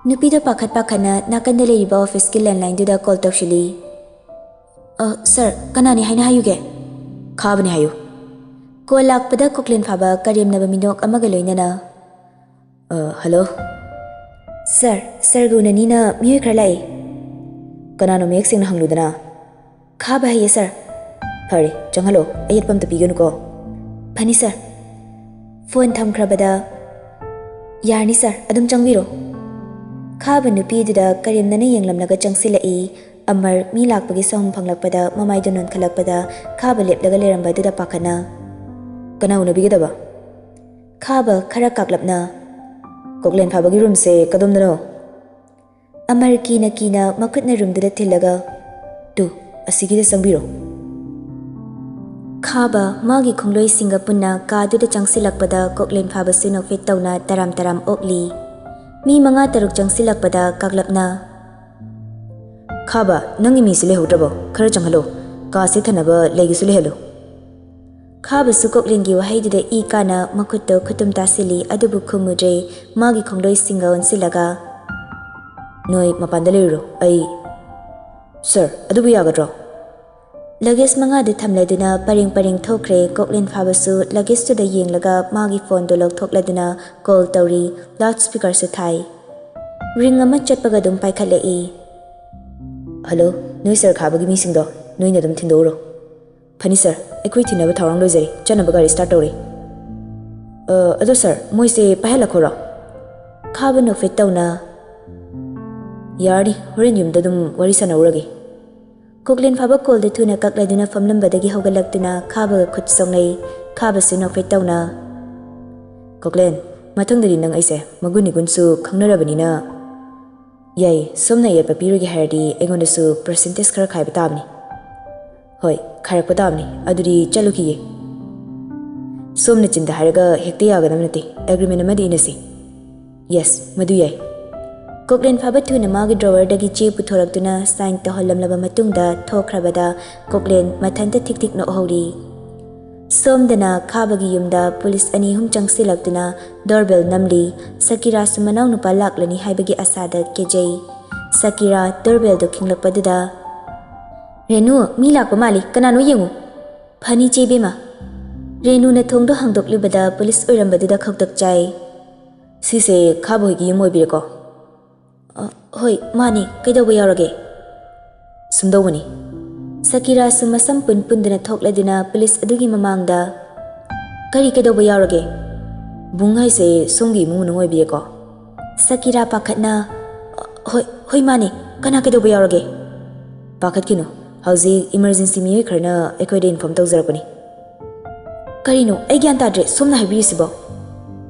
ꯅꯨꯄꯤꯗꯣ ꯄꯥꯈꯠ ꯄꯥꯈꯠꯅ ꯅꯥꯀꯟꯗ ꯂꯩꯔꯤꯕ ꯑꯣꯐꯤꯁꯀꯤ ꯂꯦꯟꯂꯥꯏꯟꯗꯨꯗ ꯀꯣꯜ ꯇꯧꯁꯤꯜꯂꯤ꯫ "ꯑ, ꯁꯥꯔ, ꯀꯅꯥꯅꯤ ꯍꯥꯏꯅ ꯍꯥꯏꯌꯨꯒꯦ?" "ꯈꯥꯕꯅꯤ ꯍꯥꯏꯌꯨ꯫" ꯀꯣꯜ ꯂꯥꯛꯄꯗ ꯀꯣꯛꯂꯦꯟ ꯐꯥꯕ ꯀꯔꯦꯝꯅꯕ ꯃꯤꯅꯣꯛ ꯑꯃꯒ ꯂꯣꯏꯅꯅ, "ꯑ, ꯍꯜꯂꯣ꯫ ꯁꯥꯔ, ꯁꯥꯔꯒ ꯎꯅꯅꯤꯅ ꯃꯤꯑꯣꯏ ꯈꯔ ꯂꯥꯛꯏ꯫" "ꯀꯅꯥꯅꯣ, ꯃꯌꯦꯛ ꯁꯦꯡꯅ ꯍꯪꯂꯨꯗꯅ꯫" "ꯈꯥꯕ ꯍꯥꯏꯌꯦ ꯁꯥꯔ꯫" "ꯐꯔꯦ, ꯆꯪꯍꯜꯂꯣ, ꯑꯌꯦꯠꯄ ꯑꯝꯇ ꯄꯤꯒꯅꯨꯀꯣ꯫" "ꯐꯅꯤ ꯁꯥꯔ꯫" ꯐꯣꯟ ꯊꯝꯈ꯭ꯔꯕꯗ, "ꯌꯥꯔꯅꯤ ꯁꯥꯔ, ꯑꯗꯨꯝ ꯆꯪꯕꯤꯔꯣ꯫" ꯈꯥꯕ ꯅꯨꯄꯤꯗꯨꯗ ꯀꯔꯦꯝꯅꯅ ꯌꯦꯡꯂꯝꯂꯒ ꯆꯪꯁꯤꯜꯂꯛꯏ꯫ ꯑꯃꯔ ꯃꯤ ꯂꯥꯛꯄꯒꯤ ꯁꯍꯨꯝ ꯐꯪꯂꯛꯄꯗ ꯃꯃꯥꯏꯗꯨ ꯅꯣꯟꯈꯠꯂꯛꯄꯗ ꯈꯥꯕ ꯂꯦꯞꯂꯒ ꯂꯩꯔꯝꯕ ꯑꯗꯨꯗ ꯄꯥꯈꯠꯅ, "ꯀꯅꯥ ꯎꯅꯕꯤꯒꯗꯕ?" ꯈꯥꯕ ꯈꯔ ꯀꯥꯛꯂꯞꯅ, "ꯀꯣꯛꯂꯦꯟ ꯐꯥꯕꯒꯤ ꯔꯨꯝꯁꯦ ꯀꯗꯣꯝꯗꯅꯣ?" ꯑꯃꯔ ꯀꯤꯅ ꯀꯤꯅ ꯃꯈꯨꯠꯅ ꯔꯨꯝꯗꯨꯗ ꯊꯤꯜꯂꯒ, "ꯇꯨ, ꯑꯁꯤꯒꯤꯗ ꯆꯪꯕꯤꯔꯣ꯫" ꯈꯥꯕ ꯃꯥꯒꯤ ꯈꯣꯡꯂꯣꯏꯁꯤꯡꯒ ꯄꯨꯟꯅ ꯀꯥꯗꯨꯗ ꯆꯪꯁꯤꯜꯂꯛꯄꯗ ꯀꯣꯛꯂꯦꯟ ꯐꯥꯕꯁꯨ ꯅꯣꯛꯐꯦꯠ ꯇꯧꯅ ꯇꯔꯥꯝ ꯇꯔꯥꯝ ꯑꯣꯛꯂꯤ꯫ ꯃꯤ ꯃꯉꯥ ꯇꯔꯨꯛ ꯆꯪꯁꯤꯜꯂꯛꯄꯗ ꯀꯥꯛꯂꯞꯅ, "ꯈꯥꯕ, ꯅꯪꯒꯤ ꯃꯤꯁꯤ ꯂꯩꯍꯧꯗ꯭ꯔꯕꯣ? ꯈꯔ ꯆꯪꯍꯜꯂꯣ꯫ ꯀꯥꯁꯦ ꯊꯟꯅꯕ ꯂꯩꯒꯤꯁꯨ ꯂꯩꯍꯜꯂꯨ꯫" ꯈꯥꯕꯁꯨ ꯀꯣꯛꯂꯦꯟꯒꯤ ꯋꯥꯍꯩꯗꯨꯗ ꯏ ꯀꯥꯅ ꯃꯈꯨꯠꯇꯣ ꯈꯨꯇꯨꯝ ꯇꯥꯁꯤꯜꯂꯤ, ꯑꯗꯨꯕꯨ ꯈꯨꯝꯃꯨꯗ꯭ꯔꯦ꯫ ꯃꯥꯒꯤ ꯈꯣꯡꯂꯣꯏꯁꯤꯡꯒ ꯑꯣꯟꯁꯤꯜꯂꯒ, "ꯅꯣꯏ ꯃꯄꯥꯟꯗ ꯂꯩꯔꯨꯔꯣ, ꯑꯩ꯫" "ꯁꯥꯔ, ꯑꯗꯨꯕꯨ ꯌꯥꯒꯗ꯭ꯔꯣ?" ꯂꯒꯦꯖ ꯃꯉꯥꯗꯨ ꯊꯝꯂꯗꯨꯅ ꯄꯔꯦꯡ ꯄꯔꯦꯡ ꯊꯣꯛꯈ꯭ꯔꯦ꯫ ꯀꯣꯛꯂꯦꯟ ꯐꯥꯕꯁꯨ ꯂꯒꯦꯖꯇꯨꯗ ꯌꯦꯡꯂꯒ ꯃꯥꯒꯤ ꯐꯣꯟꯗꯨ ꯂꯧꯊꯣꯛꯂꯗꯨꯅ ꯀꯣꯜ ꯇꯧꯔꯤ꯫ ꯂꯥꯎꯠ ꯁ꯭ꯄꯤꯀꯔꯁꯨ ꯊꯥꯏ꯫ ꯔꯤꯡ ꯑꯃ ꯆꯠꯄꯒ ꯑꯗꯨꯝ ꯄꯥꯏꯈꯠꯂꯛꯏ꯫ "ꯍꯜꯂꯣ, ꯅꯣꯏ ꯁꯥꯔ ꯈꯥꯕꯒꯤ ꯃꯤꯁꯤꯡꯗꯣ ꯅꯣꯏꯅ ꯑꯗꯨꯝ ꯊꯤꯟꯗꯣꯛꯎꯔꯣ꯫" "ꯐꯅꯤ ꯁꯥꯔ, ꯑꯩꯈꯣꯏ ꯊꯤꯟꯅꯕ ꯊꯧꯔꯥꯡ ꯂꯣꯏꯖꯔꯦ, ꯆꯠꯅꯕ ꯒꯥꯔꯤ ꯁ꯭ꯇꯥꯔꯠ ꯇꯧꯔꯦ꯫" "ꯑ, ꯑꯗꯣ ꯁꯥꯔ, ꯃꯣꯏꯁꯦ ꯄꯥꯏꯍꯜꯂꯛꯈꯣꯔꯣ?" ꯈꯥꯕ ꯅꯣꯛꯐꯦꯠ ꯇꯧꯅ, "ꯌꯥꯔꯅꯤ, ꯍꯣꯔꯦꯟ ꯌꯨꯝꯗ ꯑꯗꯨꯝ ꯋꯥꯔꯤ ꯁꯥꯟꯅꯧꯔꯒꯦ꯫" ꯀꯣꯛꯂꯦꯟ ꯐꯥꯕ ꯀꯣꯜꯗꯨ ꯊꯨꯅ ꯀꯛꯂꯗꯨꯅ ꯐꯝꯂꯝꯕꯗꯒꯤ ꯍꯧꯒꯠꯂꯛꯇꯨꯅ ꯈꯥꯕꯒ ꯈꯨꯠ ꯁꯣꯛꯅꯩ꯫ ꯈꯥꯕꯁꯨ ꯅꯣꯛꯐꯦꯠ ꯇꯧꯅ, "ꯀꯣꯛꯂꯦꯟ, ꯃꯊꯪꯗꯗꯤ ꯅꯪ ꯑꯩꯁꯦ ꯃꯒꯨꯟ ꯏꯒꯨꯟꯁꯨ ꯈꯪꯅꯔꯕꯅꯤꯅ, ꯌꯥꯏ, ꯁꯣꯝꯅ ꯑꯌꯦꯠꯄ ꯄꯤꯔꯣꯏꯒꯦ ꯍꯥꯏꯔꯗꯤ ꯑꯩꯉꯣꯟꯗꯁꯨ ꯄꯔꯁꯦꯟꯇꯦꯖ ꯈꯔ ꯈꯥꯏꯕ ꯇꯥꯕꯅꯤ꯫" "ꯍꯣꯏ, ꯈꯥꯏꯔꯛꯄ ꯇꯥꯕꯅꯤ꯫ ꯑꯗꯨꯗꯤ ꯆꯠꯂꯨꯈꯤꯒꯦ꯫" "ꯁꯣꯝꯅ ꯆꯤꯟꯗ ꯍꯥꯏꯔꯒ ꯍꯦꯛꯇ ꯌꯥꯒꯗꯕ ꯅꯠꯇꯦ꯫ ꯑꯦꯒ꯭ꯔꯤꯃꯦꯟ ꯑꯃꯗꯤ ꯏꯅꯁꯤ꯫" "ꯌꯦꯁ, ꯃꯗꯨ ꯌꯥꯏ꯫" ꯀꯣꯛꯂꯦꯟ ꯐꯥꯕ ꯊꯨꯅ ꯃꯥꯒꯤ drawerꯗꯒꯤ ꯆꯦ ꯄꯨꯊꯣꯔꯛꯇꯨꯅ sign ꯇꯧꯍꯜꯂꯝꯂꯕ ꯃꯇꯨꯡꯗ ꯊꯣꯛꯈ꯭ꯔꯕꯗ ꯀꯣꯛꯂꯦꯟ ꯃꯊꯟꯇ ꯊꯤꯛ ꯊꯤꯛ ꯅꯣꯛꯍꯧꯔꯤ꯫ ꯁꯣꯝꯗꯅ ꯈꯥꯕꯒꯤ ꯌꯨꯝꯗ ꯄꯨꯂꯤꯁ ꯑꯅꯤ ꯑꯍꯨꯝ ꯆꯪꯁꯤꯜꯂꯛꯇꯨꯅ doorbell ꯅꯝꯂꯤ꯫ ꯁꯀꯤꯔꯥꯁꯨ ꯃꯅꯥꯎꯅꯨꯄꯥ ꯂꯥꯛꯂꯅꯤ ꯍꯥꯏꯕꯒꯤ ꯑꯁꯥꯗ ꯀꯦꯖꯩ꯫ ꯁꯀꯤꯔꯥ doorwellꯗꯨ ꯈꯤꯡꯂꯛꯄꯗꯨꯗ, "ꯔꯦꯅꯨ, ꯃꯤ ꯂꯥꯛꯄ ꯃꯥꯜꯂꯤ, ꯀꯅꯥꯅꯣ ꯌꯦꯡꯉꯨ꯫" "ꯐꯅꯤ ꯆꯦ ꯏꯕꯦꯝꯃ꯫" ꯔꯦꯅꯨꯅ ꯊꯣꯡꯗꯣ ꯍꯥꯡꯗꯣꯛꯂꯨꯕꯗ ꯄꯨꯂꯤꯁ ꯑꯣꯏꯔꯝꯕꯗꯨꯗ ꯈꯧꯇꯛ ꯆꯥꯏ꯫ "ꯁꯤꯁꯦ ꯈꯥꯕ ꯍꯣꯏꯒꯤ ꯌꯨꯝ ꯑꯣꯏꯕꯤꯔꯦꯀꯣ?" "ꯑ, ꯍꯣꯏ, ꯃꯥꯅꯤ꯫ ꯀꯩꯗꯧꯕ ꯌꯥꯎꯔꯒꯦ?" "ꯁꯨꯝꯗꯧꯕꯅꯤ꯫" ꯁꯀꯤꯔꯥꯁꯨ ꯃꯁꯝ ꯄꯨꯟ ꯄꯨꯟꯗꯨꯅ ꯊꯣꯛꯂꯗꯨꯅ ꯄꯨꯂꯤꯁ ꯑꯗꯨꯒꯤ ꯃꯃꯥꯡꯗ, "ꯀꯔꯤ ꯀꯩꯗꯧꯕ ꯌꯥꯎꯔꯒꯦ?" "ꯕꯨꯡ ꯍꯥꯏꯁꯦ ꯁꯣꯝꯒꯤ ꯏꯃꯨꯡ ꯃꯅꯨꯡ ꯑꯣꯏꯕꯤꯔꯦꯀꯣ?" ꯁꯀꯤꯔꯥ ꯄꯥꯈꯠꯅ, "ꯍꯣꯏ, ꯍꯣꯏ, ꯃꯥꯅꯤ꯫ ꯀꯅꯥ ꯀꯩꯗꯧꯕ ꯌꯥꯎꯔꯒꯦ?" "ꯄꯥꯈꯠꯈꯤꯅꯨ, ꯍꯧꯖꯤꯛ emergency ꯃꯤꯑꯣꯏ ꯈꯔꯅ ꯑꯩꯈꯣꯏꯗ inform ꯇꯧꯖꯔꯛꯄꯅꯤ꯫" "ꯀꯔꯤꯅꯣ? ꯑꯩ ꯒ꯭ꯌꯥꯟ ꯇꯥꯗ꯭ꯔꯦ, ꯁꯣꯝꯅ ꯍꯥꯏꯕꯤꯔꯤꯁꯤꯕꯣ?"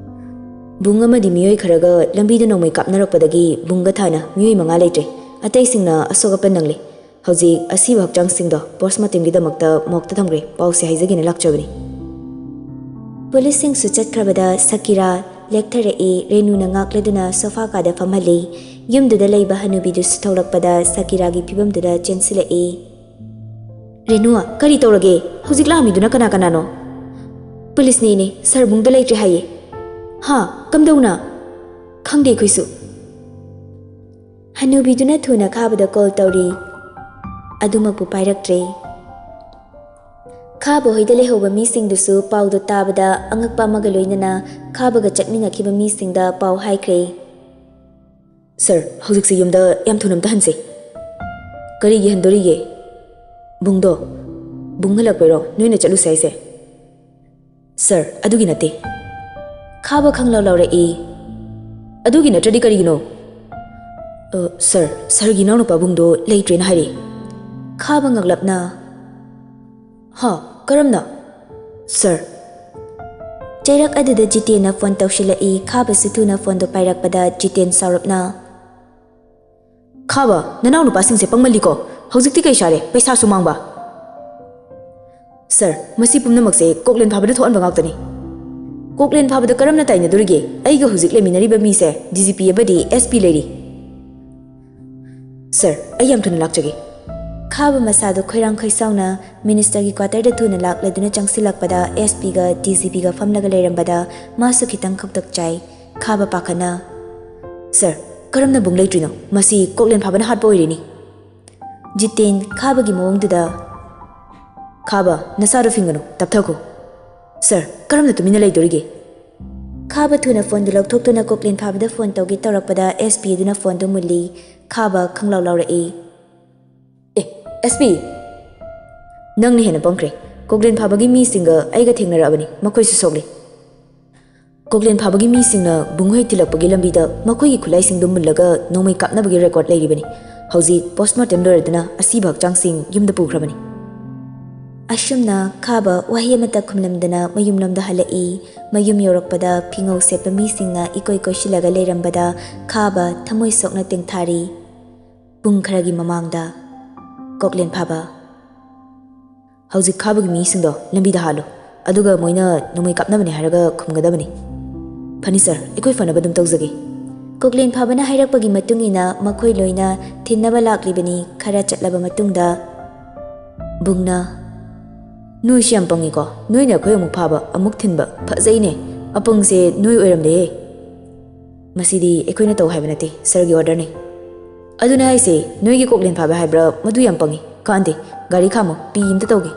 "ꯕꯨꯡ ꯑꯃꯗꯤ ꯃꯤꯑꯣꯏ ꯈꯔꯒ ꯂꯝꯕꯤꯗ ꯅꯣꯡꯃꯩ ꯀꯥꯞꯅꯔꯛꯄꯗꯒꯤ ꯕꯨꯡꯒ ꯊꯥꯅ ꯃꯤꯑꯣꯏ ꯃꯉꯥ ꯂꯩꯇ꯭ꯔꯦ꯫ ꯑꯇꯩꯁꯤꯡꯅ ꯑꯁꯣꯛ ꯑꯄꯟ ꯅꯪꯂꯦ꯫ ꯍꯧꯖꯤꯛ ꯑꯁꯤꯕ ꯍꯛꯆꯥꯡꯁꯤꯡꯗꯣ postmortemꯒꯤꯗꯃꯛꯇ morgueꯇ ꯊꯝꯈ꯭ꯔꯦ꯫ ꯄꯥꯎꯁꯦ ꯍꯥꯏꯖꯒꯦꯅ ꯂꯥꯛꯆꯕꯅꯤ꯫" ꯄꯨꯂꯤꯁꯁꯤꯡꯁꯨ ꯆꯠꯈ꯭ꯔꯕꯗ ꯁꯀꯤꯔꯥ ꯂꯦꯛꯊꯔꯛꯏ꯫ ꯔꯦꯅꯨꯅ ꯉꯥꯛꯂꯗꯨꯅ sofa ꯀꯥꯗ ꯐꯝꯍꯜꯂꯤ꯫ ꯌꯨꯝꯗꯨꯗ ꯂꯩꯕ ꯍꯅꯨꯕꯤꯗꯨꯁꯨ ꯊꯣꯛꯂꯛꯄꯗ ꯁꯀꯤꯔꯥꯒꯤ ꯐꯤꯕꯝꯗꯨꯗ ꯆꯦꯟꯁꯤꯜꯂꯛꯏ꯫ "ꯔꯦꯅꯨ, ꯀꯔꯤ ꯇꯧꯔꯒꯦ? ꯍꯧꯖꯤꯛ ꯂꯥꯛꯑꯝꯃꯤꯗꯨꯅ ꯀꯅꯥ ꯀꯅꯥꯅꯣ?" "ꯄꯨꯂꯤꯁꯅꯦ ꯏꯅꯦ, ꯁꯥꯔ ꯕꯨꯡꯗ ꯂꯩꯇ꯭ꯔꯦ ꯍꯥꯏꯌꯦ꯫" "ꯍꯥ? ꯀꯝꯗꯧꯅ?" "ꯈꯪꯗꯦ ꯑꯩꯈꯣꯏꯁꯨ꯫" ꯍꯅꯨꯕꯤꯗꯨꯅ ꯊꯨꯅ ꯈꯥꯕꯗ call ꯇꯧꯔꯤ꯫ ꯑꯗꯨꯃꯛꯄꯨ ꯄꯥꯏꯔꯛꯇ꯭ꯔꯦ꯫ ꯈꯥꯕ ꯍꯣꯏꯗ ꯂꯩꯍꯧꯕ ꯃꯤꯁꯤꯡꯗꯨꯁꯨ ꯄꯥꯎꯗꯨ ꯇꯥꯕꯗ ꯑꯉꯛꯄ ꯑꯃꯒ ꯂꯣꯏꯅꯅ ꯈꯥꯕꯒ ꯆꯠꯃꯤꯟꯅꯈꯤꯕ ꯃꯤꯁꯤꯡꯗ ꯄꯥꯎ ꯍꯥꯏꯈ꯭ꯔꯦ꯫ "ꯁꯥꯔ, ꯍꯧꯖꯤꯛꯁꯦ ꯌꯨꯝꯗ ꯌꯥꯝ ꯊꯨꯅ ꯑꯝꯇ ꯍꯟꯁꯦ꯫" "ꯀꯔꯤꯒꯤ ꯍꯟꯗꯣꯔꯤꯒꯦ?" "ꯕꯨꯡꯗꯣ꯫" "ꯕꯨꯡ ꯍꯜꯂꯛꯄꯩꯔꯣ ꯅꯣꯏꯅ ꯆꯠꯂꯨꯁꯦ ꯍꯥꯏꯁꯦ?" "ꯁꯥꯔ, ꯑꯗꯨꯒꯤ ꯅꯠꯇꯦ꯫" ꯈꯥꯕ ꯈꯪꯂꯧ ꯂꯧꯔꯛꯏ꯫ "ꯑꯗꯨꯒꯤ ꯅꯠꯇ꯭ꯔꯗꯤ ꯀꯔꯤꯒꯤꯅꯣ?" "ꯑ, ꯁꯥꯔ, ꯁꯥꯔꯒꯤ ꯏꯅꯥꯎꯅꯨꯄꯥ ꯕꯨꯡꯗꯣ ꯂꯩꯇ꯭ꯔꯦꯅ ꯍꯥꯏꯔꯛꯑꯦ꯫" ꯈꯥꯕ ꯉꯛꯂꯞꯅ, "ꯍꯥ? ꯀꯔꯝꯅ?" "ꯁꯥꯔ꯫" ꯆꯩꯔꯛ ꯑꯗꯨꯗ ꯖꯤꯇꯦꯟꯅ phone ꯇꯧꯁꯤꯜꯂꯛꯏ꯫ ꯈꯥꯕꯁꯨ ꯊꯨꯅ phoneꯗꯨ ꯄꯥꯏꯔꯛꯄꯗ ꯖꯤꯇꯦꯟ ꯁꯥꯎꯔꯞꯅ, "ꯈꯥꯕ, ꯅꯅꯥꯎ ꯅꯨꯄꯥꯁꯤꯡꯁꯦ ꯄꯪꯃꯜꯂꯤꯀꯣ꯫ ꯍꯧꯖꯤꯛꯇꯤ ꯀꯩ ꯆꯥꯔꯦ? ꯄꯩꯁꯥꯁꯨ ꯃꯥꯡꯕ꯫" "ꯁꯥꯔ, ꯃꯁꯤ ꯄꯨꯝꯅꯃꯛꯁꯦ ꯀꯣꯛꯂꯦꯟ ꯐꯥꯕꯅ ꯊꯣꯛꯍꯟꯕ ꯉꯥꯛꯇꯅꯤ꯫" "ꯀꯣꯛꯂꯦꯟ ꯐꯥꯕꯗ ꯀꯔꯝꯅ ꯇꯥꯏꯅꯗꯣꯔꯤꯒꯦ? ꯑꯩꯒ ꯍꯧꯖꯤꯛ ꯂꯩꯃꯤꯟꯅꯔꯤꯕ ꯃꯤꯁꯦ ꯗꯤ ꯖꯤ ꯄꯤ ꯑꯃꯗꯤ ꯑꯦꯁ ꯄꯤ ꯂꯩꯔꯤ꯫ ꯁꯥꯔ, ꯑꯩ ꯌꯥꯝ ꯊꯨꯅ ꯂꯥꯛꯆꯒꯦ꯫ ꯈꯥꯕ ꯃꯁꯥꯗꯣ ꯈꯣꯏꯔꯥꯡ ꯈꯣꯏꯁꯥꯎꯅ ꯃꯤꯅꯤꯁꯇꯔꯒꯤ ꯀ꯭ꯋꯥꯇꯔꯗ ꯊꯨꯅ ꯂꯥꯛꯂꯗꯨꯅ ꯆꯪꯁꯤꯜꯂꯛꯄꯗ ꯑꯦꯁ ꯄꯤꯒ ꯗꯤ ꯖꯤ ꯄꯤꯒ ꯐꯝꯂꯒ ꯂꯩꯔꯝꯕꯗ ꯃꯥꯁꯨ ꯈꯤꯇꯪ ꯈꯧꯇꯛ ꯆꯥꯏ꯫ ꯈꯥꯕ ꯄꯥꯈꯠꯅ, "ꯁꯥꯔ, ꯀꯔꯝꯅ ꯕꯨꯡ ꯂꯩꯇ꯭ꯔꯤꯅꯣ? ꯃꯁꯤ ꯀꯣꯛꯂꯦꯟ ꯐꯥꯕꯅ ꯍꯥꯠꯄ ꯑꯣꯏꯔꯦꯅꯤ꯫" ꯖꯤꯇꯦꯟ ꯈꯥꯕꯒꯤ ꯃꯑꯣꯡꯗꯨꯗ, "ꯈꯥꯕ, ꯅꯁꯥꯗꯣ ꯐꯤꯡꯒꯅꯨ, ꯇꯞꯊꯈꯣ꯫" "ꯁꯥꯔ, ꯀꯔꯝꯅ ꯇꯨꯃꯤꯟꯅ ꯂꯩꯗꯣꯔꯤꯒꯦ?" ꯈꯥꯕ ꯊꯨꯅ ꯐꯣꯟꯗꯨ ꯂꯧꯊꯣꯛꯇꯨꯅ ꯀꯣꯛꯂꯦꯟ ꯐꯥꯕꯗ ꯐꯣꯟ ꯇꯧꯒꯦ ꯇꯧꯔꯛꯄꯗ ꯑꯦꯁ ꯄꯤ ꯑꯗꯨꯅ ꯐꯣꯟꯗꯨ ꯃꯨꯜꯂꯤ꯫ ꯈꯥꯕ ꯈꯪꯂꯥꯎ ꯂꯥꯎꯔꯛꯏ꯫ "ꯑꯦ, ꯑꯦꯁ ꯄꯤ, ꯅꯪꯅ ꯍꯦꯟꯅ ꯄꯪꯈ꯭ꯔꯦ꯫ ꯀꯣꯛꯂꯦꯟ ꯐꯥꯕꯒꯤ ꯃꯤꯁꯤꯡꯒ ꯑꯩꯒ ꯊꯦꯡꯅꯔꯛꯑꯕꯅꯤ, ꯃꯈꯣꯏꯁꯨ ꯁꯣꯛꯂꯦ꯫" ꯀꯣꯛꯂꯦꯟ ꯐꯥꯕꯒꯤ ꯃꯤꯁꯤꯡꯅ ꯕꯨꯡꯍꯣꯏ ꯊꯤꯜꯂꯛꯄꯒꯤ ꯂꯝꯕꯤꯗ ꯃꯈꯣꯏꯒꯤ ꯈꯨꯠꯂꯥꯏꯁꯤꯡꯗꯨ ꯃꯨꯜꯂꯒ ꯅꯣꯡꯃꯩ ꯀꯥꯞꯅꯕꯒꯤ ꯔꯦꯀꯣꯔꯗ ꯂꯩꯔꯤꯕꯅꯤ꯫ ꯍꯧꯖꯤꯛ ꯄꯣꯁꯃꯣꯔꯇꯦꯝ ꯂꯣꯏꯔꯗꯨꯅ ꯑꯁꯤꯕ ꯍꯛꯆꯥꯡꯁꯤꯡ ꯌꯨꯝꯗ ꯄꯨꯈ꯭ꯔꯕꯅꯤ꯫ ꯑꯁꯨꯝꯅ ꯈꯥꯕ ꯋꯥꯍꯩ ꯑꯃꯠꯇ ꯈꯨꯝꯂꯝꯗꯅ ꯃꯌꯨꯝꯂꯣꯝꯗ ꯍꯜꯂꯛꯏ꯫ ꯃꯌꯨꯝ ꯌꯧꯔꯛꯄꯗ ꯐꯤꯉꯧ ꯁꯦꯠꯄ ꯃꯤꯁꯤꯡꯅ ꯏꯀꯣꯏ ꯀꯣꯏꯁꯤꯜꯂꯒ ꯂꯩꯔꯝꯕꯗ ꯈꯥꯕ ꯊꯃꯣꯏ ꯁꯣꯛꯅ ꯇꯦꯡꯊꯥꯔꯤ꯫ ꯄꯨꯡ ꯈꯔꯒꯤ ꯃꯃꯥꯡꯗ ꯀꯣꯛꯂꯦꯟ ꯐꯥꯕ꯫ "ꯍꯧꯖꯤꯛ ꯈꯥꯕꯒꯤ ꯃꯤꯁꯤꯡꯗꯣ ꯂꯝꯕꯤꯗ ꯍꯥꯠꯂꯨ, ꯑꯗꯨꯒ ꯃꯣꯏꯅ ꯅꯣꯡꯃꯩ ꯀꯥꯞꯅꯕꯅꯦ ꯍꯥꯏꯔꯒ ꯈꯨꯝꯒꯗꯕꯅꯤ꯫" "ꯐꯅꯤ ꯁꯥꯔ, ꯑꯩꯈꯣꯏ ꯐꯅꯕ ꯑꯗꯨꯝ ꯇꯧꯖꯒꯦ꯫" ꯀꯣꯛꯂꯦꯟ ꯐꯥꯕꯅ ꯍꯥꯏꯔꯛꯄꯒꯤ ꯃꯇꯨꯡ ꯏꯟꯅ ꯃꯈꯣꯏ ꯂꯣꯏꯅ ꯊꯤꯟꯅꯕ ꯂꯥꯛꯂꯤꯕꯅꯤ꯫ ꯈꯔ ꯆꯠꯂꯕ ꯃꯇꯨꯡꯗ ꯕꯨꯡꯅ, "ꯅꯣꯏꯁꯤ ꯌꯥꯝ ꯄꯪꯉꯤꯀꯣ, ꯅꯣꯏꯅ ꯑꯩꯈꯣꯏ ꯑꯃꯨꯛ ꯐꯥꯕ, ꯑꯃꯨꯛ ꯊꯤꯟꯕ, ꯐꯖꯩꯅꯦ꯫ ꯑꯄꯪꯁꯦ ꯅꯣꯏ ꯑꯣꯏꯔꯝꯂꯦꯍꯦ꯫" "ꯃꯁꯤꯗꯤ ꯑꯩꯈꯣꯏꯅ ꯇꯧ ꯍꯥꯏꯕ ꯅꯠꯇꯦ, ꯁꯥꯔꯒꯤ ꯑꯣꯔꯗꯔꯅꯤ꯫" "ꯑꯗꯨꯅ ꯍꯥꯏꯁꯦ, ꯅꯣꯏꯒꯤ ꯀꯣꯛꯂꯦꯟ ꯐꯥꯕ ꯍꯥꯏꯕ꯭ꯔꯥ, ꯃꯗꯨ ꯌꯥꯝ ꯄꯪꯉꯤ꯫ ꯀꯥꯟꯗꯦ, ꯒꯥꯔꯤ ꯈꯥꯝꯃꯨ, ꯄꯤ ꯑꯝꯇ ꯇꯧꯒꯦ꯫"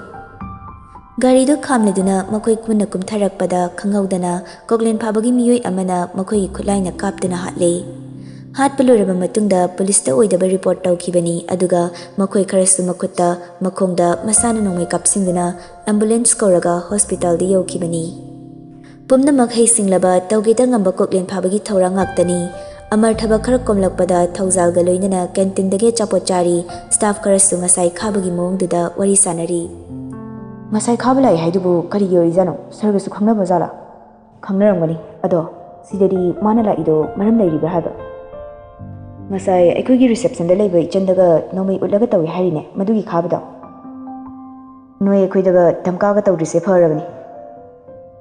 ꯒꯥꯔꯤꯗꯨ ꯈꯥꯝꯂꯗꯨꯅ ꯃꯈꯣꯏ ꯄꯨꯟꯅ ꯀꯨꯝꯊꯔꯛꯄꯗ ꯈꯪꯍꯧꯗꯅ ꯀꯣꯛꯂꯦꯟ ꯐꯥꯕꯒꯤ ꯃꯤꯑꯣꯏ ꯑꯃꯅ ꯃꯈꯣꯏꯒꯤ ꯈꯨꯠꯂꯥꯏꯅ ꯀꯥꯞꯇꯨꯅ ꯍꯥꯠꯂꯦ꯫ ꯍꯥꯠꯄ ꯂꯣꯏꯔꯕ ꯃꯇꯨꯡꯗ ꯄꯨꯂꯤꯁꯇ ꯑꯣꯏꯗꯕ ꯔꯤꯄꯣꯔꯠ ꯇꯧꯈꯤꯕꯅꯤ, ꯑꯗꯨꯒ ꯃꯈꯣꯏ ꯈꯔꯁꯨ ꯃꯈꯨꯠꯇ, ꯃꯈꯣꯡꯗ ꯃꯁꯥꯅ ꯅꯣꯡꯃꯩ ꯀꯥꯞꯁꯤꯟꯗꯨꯅ ꯑꯦꯝꯕꯨꯂꯦꯟꯁ ꯀꯧꯔꯒ ꯍꯣꯁꯄꯤꯇꯥꯜꯗ ꯌꯧꯈꯤꯕꯅꯤ꯫ ꯄꯨꯝꯅꯃꯛ ꯍꯩꯁꯤꯡꯂꯕ ꯇꯧꯒꯦꯗ ꯉꯝꯕ ꯀꯣꯛꯂꯦꯟ ꯐꯥꯕꯒꯤ ꯊꯧꯔꯥꯡ ꯉꯥꯛꯇꯅꯤ꯫ ꯑꯃꯔ ꯊꯕꯛ ꯈꯔ ꯀꯣꯝꯂꯛꯄꯗ ꯊꯧꯖꯥꯜꯒ ꯂꯣꯏꯅꯅ ꯀꯦꯟꯇꯤꯟꯗꯒꯤ ꯑꯆꯥꯄꯣꯠ ꯆꯥꯔꯤ꯫ ꯁ꯭ꯇꯥꯐ ꯈꯔꯁꯨ ꯉꯁꯥꯏ ꯈꯥꯕꯒꯤ ꯃꯑꯣꯡꯗꯨꯗ ꯋꯥꯔꯤ ꯁꯥꯅꯔꯤ꯫ "ꯉꯁꯥꯏ ꯈꯥꯕ ꯂꯥꯛꯏ ꯍꯥꯏꯗꯨꯕꯨ ꯀꯔꯤꯒꯤ ꯑꯣꯏꯔꯤꯖꯥꯠꯅꯣ? ꯁꯥꯔꯒꯁꯨ ꯈꯪꯅꯕ ꯖꯥꯠꯂꯥ?" "ꯈꯪꯅꯔꯝꯒꯅꯤ꯫ ꯑꯗꯣ ꯁꯤꯗꯗꯤ ꯃꯥꯅ ꯂꯥꯛꯏꯗꯣ ꯃꯔꯝ ꯂꯩꯔꯤꯕ꯭ꯔꯥ ꯍꯥꯏꯕ?" "ꯉꯁꯥꯏ ꯑꯩꯈꯣꯏꯒꯤ ꯔꯤꯁꯦꯞꯁꯟꯗ ꯂꯩꯕ ꯏꯆꯟꯗꯒ ꯅꯣꯡꯃꯩ ꯎꯠꯂꯒ ꯇꯧꯏ ꯍꯥꯏꯔꯤꯅꯦ, ꯃꯗꯨꯒꯤ ꯈꯥꯕꯗꯣ꯫ ꯅꯣꯏ ꯑꯩꯈꯣꯏꯗꯒ ꯙꯝꯀꯥꯒ ꯇꯧꯗ꯭ꯔꯤꯁꯦ ꯐꯔꯕꯅꯤ꯫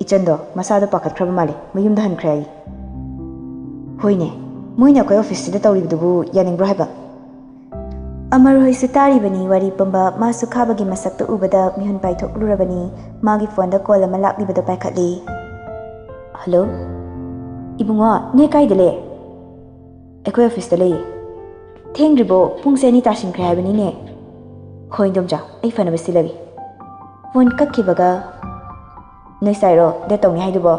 ꯏꯆꯟꯗꯣ ꯃꯁꯥꯗꯣ ꯄꯥꯈꯠꯈ꯭ꯔꯕ ꯃꯥꯜꯂꯦ, ꯃꯌꯨꯝꯗ ꯍꯟꯈ꯭ꯔꯦ ꯍꯥꯏꯌꯦ꯫" "ꯍꯣꯏꯅꯦ, ꯃꯣꯏꯅ ꯑꯩꯈꯣꯏ ꯑꯣꯐꯤꯁꯁꯤꯗ ꯇꯧꯔꯤꯕꯗꯨꯕꯨ ꯌꯥꯅꯤꯡꯕ꯭ꯔꯣ ꯍꯥꯏꯕ?" ꯑꯃꯔ ꯍꯣꯏꯁꯨ ꯇꯥꯔꯤꯕꯅꯤ ꯋꯥꯔꯤ ꯄꯨꯝꯕ꯫ ꯃꯥꯁꯨ ꯈꯥꯕꯒꯤ ꯃꯁꯛꯇꯨ ꯎꯕꯗ ꯃꯤꯍꯨꯟ ꯄꯥꯏꯊꯣꯛꯂꯨꯔꯕꯅꯤ꯫ ꯃꯥꯒꯤ ꯐꯣꯟꯗ ꯀꯣꯜ ꯑꯃ ꯂꯥꯛꯂꯤꯕꯗꯨ ꯄꯥꯏꯈꯠꯂꯤ꯫ "ꯍꯜꯂꯣ? ꯏꯕꯨꯡꯉꯣ, ꯅꯣꯏ ꯀꯥꯏꯗ ꯂꯩ?" "ꯑꯩꯈꯣꯏ ꯑꯣꯐꯤꯁꯇ ꯂꯩꯌꯦ꯫" "ꯊꯦꯡꯗ꯭ꯔꯤꯕꯣ? ꯄꯨꯡꯁꯦ ꯑꯅꯤ ꯇꯥꯁꯤꯟꯈ꯭ꯔꯦ ꯍꯥꯏꯕꯅꯤꯅꯦ꯫" "ꯍꯣꯏ ꯏꯟꯗꯣꯝꯆꯥ, ꯑꯩ ꯐꯅꯕ ꯁꯤꯜꯂꯒꯦ꯫" ꯐꯣꯟ ꯀꯛꯈꯤꯕꯒ, "ꯅꯣꯏ ꯁꯥꯏꯔꯣ ꯗꯦꯠ ꯇꯧꯅꯤ ꯍꯥꯏꯗꯨꯕꯣ?"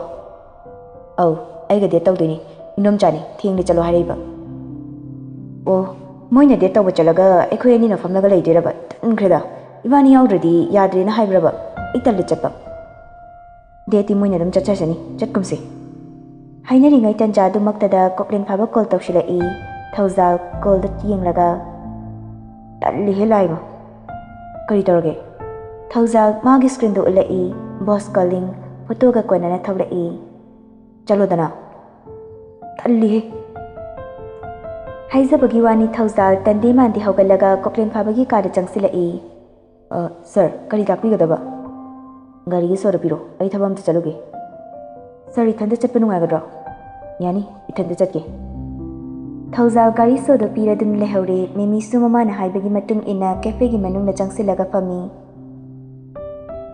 "ꯑꯧ, ꯑꯩꯒ ꯗꯦꯠ ꯇꯧꯗꯣꯏꯅꯤ꯫ ꯏꯟꯗꯣꯝꯆꯥꯅꯤ ꯊꯦꯡꯅ ꯆꯠꯂꯣ ꯍꯥꯏꯔꯛꯏꯕ꯫" "ꯑꯣ, ꯃꯣꯏꯅ ꯗꯦꯠ ꯇꯧꯕ ꯆꯠꯂꯒ ꯑꯩꯈꯣꯏ ꯑꯅꯤꯅ ꯐꯝꯂꯒ ꯂꯩꯗꯣꯏꯔꯕ? ꯇꯟꯈ꯭ꯔꯦꯗ꯫ ꯏꯕꯥꯅꯤ ꯌꯥꯎꯗ꯭ꯔꯗꯤ ꯌꯥꯗ꯭ꯔꯦꯅ ꯍꯥꯏꯕ꯭ꯔꯕ? ꯑꯩ ꯇꯜꯂꯦ ꯆꯠꯄ꯫ ꯗꯦꯠꯇꯤ ꯃꯣꯏꯅ ꯑꯗꯨꯝ ꯆꯠꯆꯁꯅꯤ, ꯆꯠꯀꯨꯝꯁꯦ꯫" ꯍꯥꯏꯅꯔꯤꯉꯩ ꯇꯟꯖꯥ ꯑꯗꯨꯃꯛꯇꯗ ꯀꯣꯛꯂꯦꯟ ꯐꯥꯕ ꯀꯣꯜ ꯇꯧꯁꯤꯜꯂꯛꯏ꯫ ꯊꯧꯖꯥꯜ ꯀꯣꯜꯗ ꯌꯦꯡꯂꯒ, "ꯇꯜꯂꯤꯍꯦ ꯂꯥꯏꯃ꯫ ꯀꯔꯤ ꯇꯧꯔꯒꯦ?" ꯊꯧꯖꯥꯜ ꯃꯥꯒꯤ ꯁ꯭ꯀ꯭ꯔꯤꯟꯗꯨ ꯎꯠꯂꯛꯏ꯫ "ꯕꯣꯁ ꯀꯣꯂꯤꯡ", ꯐꯣꯇꯣꯒ ꯀꯣꯟꯅꯅ ꯊꯣꯛꯂꯛꯏ꯫ "ꯆꯠꯂꯣꯗꯅ꯫" "ꯇꯜꯂꯤꯍꯦ꯫" ꯍꯥꯏꯖꯕꯒꯤ ꯋꯥꯅꯤ, ꯊꯧꯖꯥꯜ ꯇꯟꯗꯦ ꯃꯥꯟꯗꯦ ꯍꯧꯒꯠꯂꯒ ꯀꯣꯛꯂꯦꯟ ꯐꯥꯕꯒꯤ ꯀꯥꯗ ꯆꯪꯁꯤꯜꯂꯛꯏ꯫ "ꯑ, ꯁꯥꯔ, ꯀꯔꯤ ꯇꯥꯛꯄꯤꯒꯗꯕ?" "ꯒꯥꯔꯤꯒꯤ ꯁꯣꯗꯣ ꯄꯤꯔꯣ, ꯑꯩ ꯊꯕꯛ ꯑꯝꯇ ꯆꯠꯂꯨꯒꯦ꯫" "ꯁꯥꯔ, ꯏꯊꯟꯇ ꯆꯠꯄ ꯅꯨꯡꯉꯥꯏꯒꯗ꯭ꯔꯣ?" "ꯌꯥꯅꯤ, ꯏꯊꯟꯇ ꯆꯠꯀꯦ꯫" ꯊꯧꯖꯥꯜ ꯒꯥꯔꯤ ꯁꯣꯗꯣ ꯄꯤꯔꯗꯨꯅ ꯂꯩꯍꯧꯔꯦ꯫ ꯃꯦꯃꯤꯁꯨ ꯃꯃꯥꯅ ꯍꯥꯏꯕꯒꯤ ꯃꯇꯨꯡ ꯏꯟꯅ ꯀꯦꯐꯦꯒꯤ ꯃꯅꯨꯡꯗ ꯆꯪꯁꯤꯜꯂꯒ ꯐꯝꯃꯤ꯫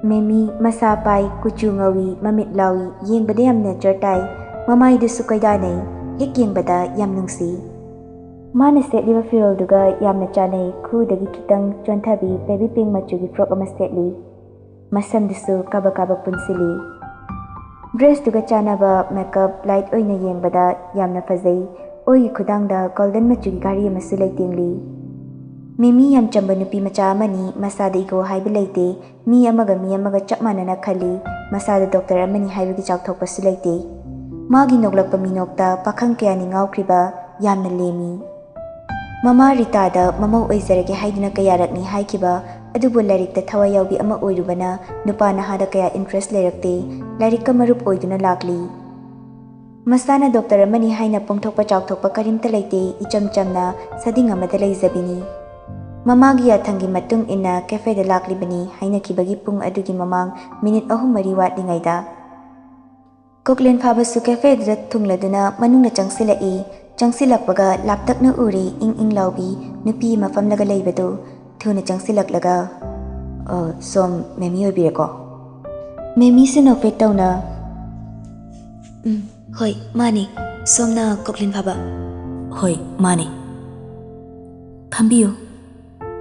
ꯃꯦꯃꯤ ꯃꯁꯥ ꯄꯥꯏ, ꯀꯨꯆꯨ ꯉꯧꯏ, ꯃꯃꯤꯠ ꯂꯥꯎꯏ, ꯌꯦꯡꯕꯗ ꯌꯥꯝ ꯅꯦꯆꯔ ꯇꯥꯏ꯫ ꯃꯃꯥꯏꯗꯨꯁꯨ ꯀꯣꯏꯗꯥꯅꯩ, ꯍꯦꯛ ꯌꯦꯡꯕꯗ ꯌꯥꯝ ꯅꯨꯡꯁꯤ꯫ ꯃꯥꯅ ꯁꯦꯠꯂꯤꯕ ꯐꯤꯔꯣꯜꯗꯨꯒ ꯌꯥꯝꯅ ꯆꯥꯅꯩ꯫ ꯈꯨꯗꯒꯤ ꯈꯤꯇꯪ ꯆꯣꯟꯊꯕꯤ ꯕꯦꯕꯤ ꯄꯤꯡ ꯃꯆꯨꯒꯤ ꯐ꯭ꯔꯣꯛ ꯑꯃ ꯁꯦꯠꯂꯤ꯫ ꯃꯁꯝꯗꯨꯁꯨ ꯀꯥꯕꯛ ꯀꯥꯕꯛ ꯄꯨꯟꯁꯤꯜꯂꯤ꯫ ꯗ꯭ꯔꯦꯁꯇꯨꯒ ꯆꯥꯟꯅꯕ ꯃꯦꯀꯞ, ꯂꯥꯏꯠ ꯑꯣꯏꯅ ꯌꯦꯡꯕꯗ ꯌꯥꯝꯅ ꯐꯖꯩ꯫ ꯑꯣꯏꯒꯤ ꯈꯨꯗꯥꯡꯗ ꯒꯣꯜꯗꯟ ꯃꯆꯨꯒꯤ ꯘꯥꯔꯤ ꯑꯃꯁꯨ ꯂꯩꯇꯦꯡꯂꯤ꯫ ꯃꯦꯃꯤ ꯌꯥꯝ ꯆꯝꯕ ꯅꯨꯄꯤ ꯃꯆꯥ ꯑꯃꯅꯤ, ꯃꯁꯥꯗ ꯏꯒꯣ ꯍꯥꯏꯕ ꯂꯩꯇꯦ꯫ ꯃꯤ ꯑꯃꯒ ꯃꯤ ꯑꯃꯒ ꯆꯞ ꯃꯥꯟꯅꯅ ꯈꯜꯂꯤ꯫ ꯃꯁꯥꯗ ꯗꯣꯛꯇꯔ ꯑꯃꯅꯤ ꯍꯥꯏꯕꯒꯤ ꯆꯥꯎꯊꯣꯛꯄꯁꯨ ꯂꯩꯇꯦ꯫ ꯃꯥꯒꯤ ꯅꯣꯛꯂꯛꯄ ꯃꯤꯅꯣꯛꯇ ꯄꯥꯈꯪ ꯀꯌꯥꯅꯤ ꯉꯥꯎꯈ꯭ꯔꯤꯕ ꯌꯥꯝꯅ ꯂꯦꯝꯃꯤ꯫ ꯃꯃꯥ ꯔꯤꯇꯥꯗ ꯃꯃꯧ ꯑꯣꯏꯖꯔꯒꯦ ꯍꯥꯏꯗꯨꯅ ꯀꯌꯥꯔꯛꯅꯤ ꯍꯥꯏꯈꯤꯕ, ꯑꯗꯨꯕꯨ ꯂꯥꯏꯔꯤꯛꯇ ꯊꯋꯥꯏ ꯌꯥꯎꯕꯤ ꯑꯃ ꯑꯣꯏꯔꯨꯕꯅ ꯅꯨꯄꯥ ꯅꯍꯥꯗ ꯀꯌꯥ ꯏꯟꯇꯔꯦꯁ ꯂꯩꯔꯛꯇꯦ꯫ ꯂꯥꯏꯔꯤꯛꯀ ꯃꯔꯨꯞ ꯑꯣꯏꯗꯨꯅ ꯂꯥꯛꯂꯤ꯫ ꯃꯁꯥꯅ ꯗꯣꯛꯇꯔ ꯑꯃꯅꯤ ꯍꯥꯏꯅ ꯄꯣꯡꯊꯣꯛꯄ ꯆꯥꯎꯊꯣꯛꯄ ꯀꯔꯤꯝꯇ ꯂꯩꯇꯦ, ꯏꯆꯝ ꯆꯝꯅ ꯁꯥꯗꯤꯡ ꯑꯃꯗ ꯂꯩꯖꯕꯤꯅꯤ꯫ ꯃꯃꯥꯒꯤ ꯌꯥꯊꯪꯒꯤ ꯃꯇꯨꯡ ꯏꯟꯅ ꯀꯦꯐꯦꯗ ꯂꯥꯛꯂꯤꯕꯅꯤ꯫ ꯍꯥꯏꯅꯈꯤꯕꯒꯤ ꯄꯨꯡ ꯑꯗꯨꯒꯤ ꯃꯃꯥꯡ ꯃꯤꯅꯤꯠ ꯑꯍꯨꯝ ꯃꯔꯤ ꯋꯥꯠꯂꯤꯉꯩꯗ꯫ ꯀꯣꯛꯂꯦꯟ ꯐꯥꯕꯁꯨ ꯀꯦꯐꯦꯗꯨꯗ ꯊꯨꯡꯂꯗꯨꯅ ꯃꯅꯨꯡꯗ ꯆꯪꯁꯤꯜꯂꯛꯏ꯫ ꯆꯪꯁꯤꯜꯂꯛꯄꯒ ꯂꯥꯞꯇꯛꯅ ꯎꯔꯤ ꯏꯪ ꯏꯪ ꯂꯥꯎꯕꯤ ꯅꯨꯄꯤ ꯑꯃ ꯐꯝꯂꯒ ꯂꯩꯕꯗꯨ ꯊꯨꯅ ꯆꯪꯁꯤꯜꯂꯛꯂꯒ, "ꯑ, ꯁꯣꯝ ꯃꯦꯃꯤ ꯑꯣꯏꯕꯤꯔꯦꯀꯣ?" ꯃꯦꯃꯤꯁꯨ ꯅꯣꯛꯐꯦꯠ ꯇꯧꯅ, "ꯎꯝ, ꯍꯣꯏ, ꯃꯥꯅꯤ꯫ ꯁꯣꯝꯅ ꯀꯣꯛꯂꯦꯟ ꯐꯥꯕ?" "ꯍꯣꯏ, ꯃꯥꯅꯤ꯫ ꯐꯝꯕꯤꯌꯨ꯫"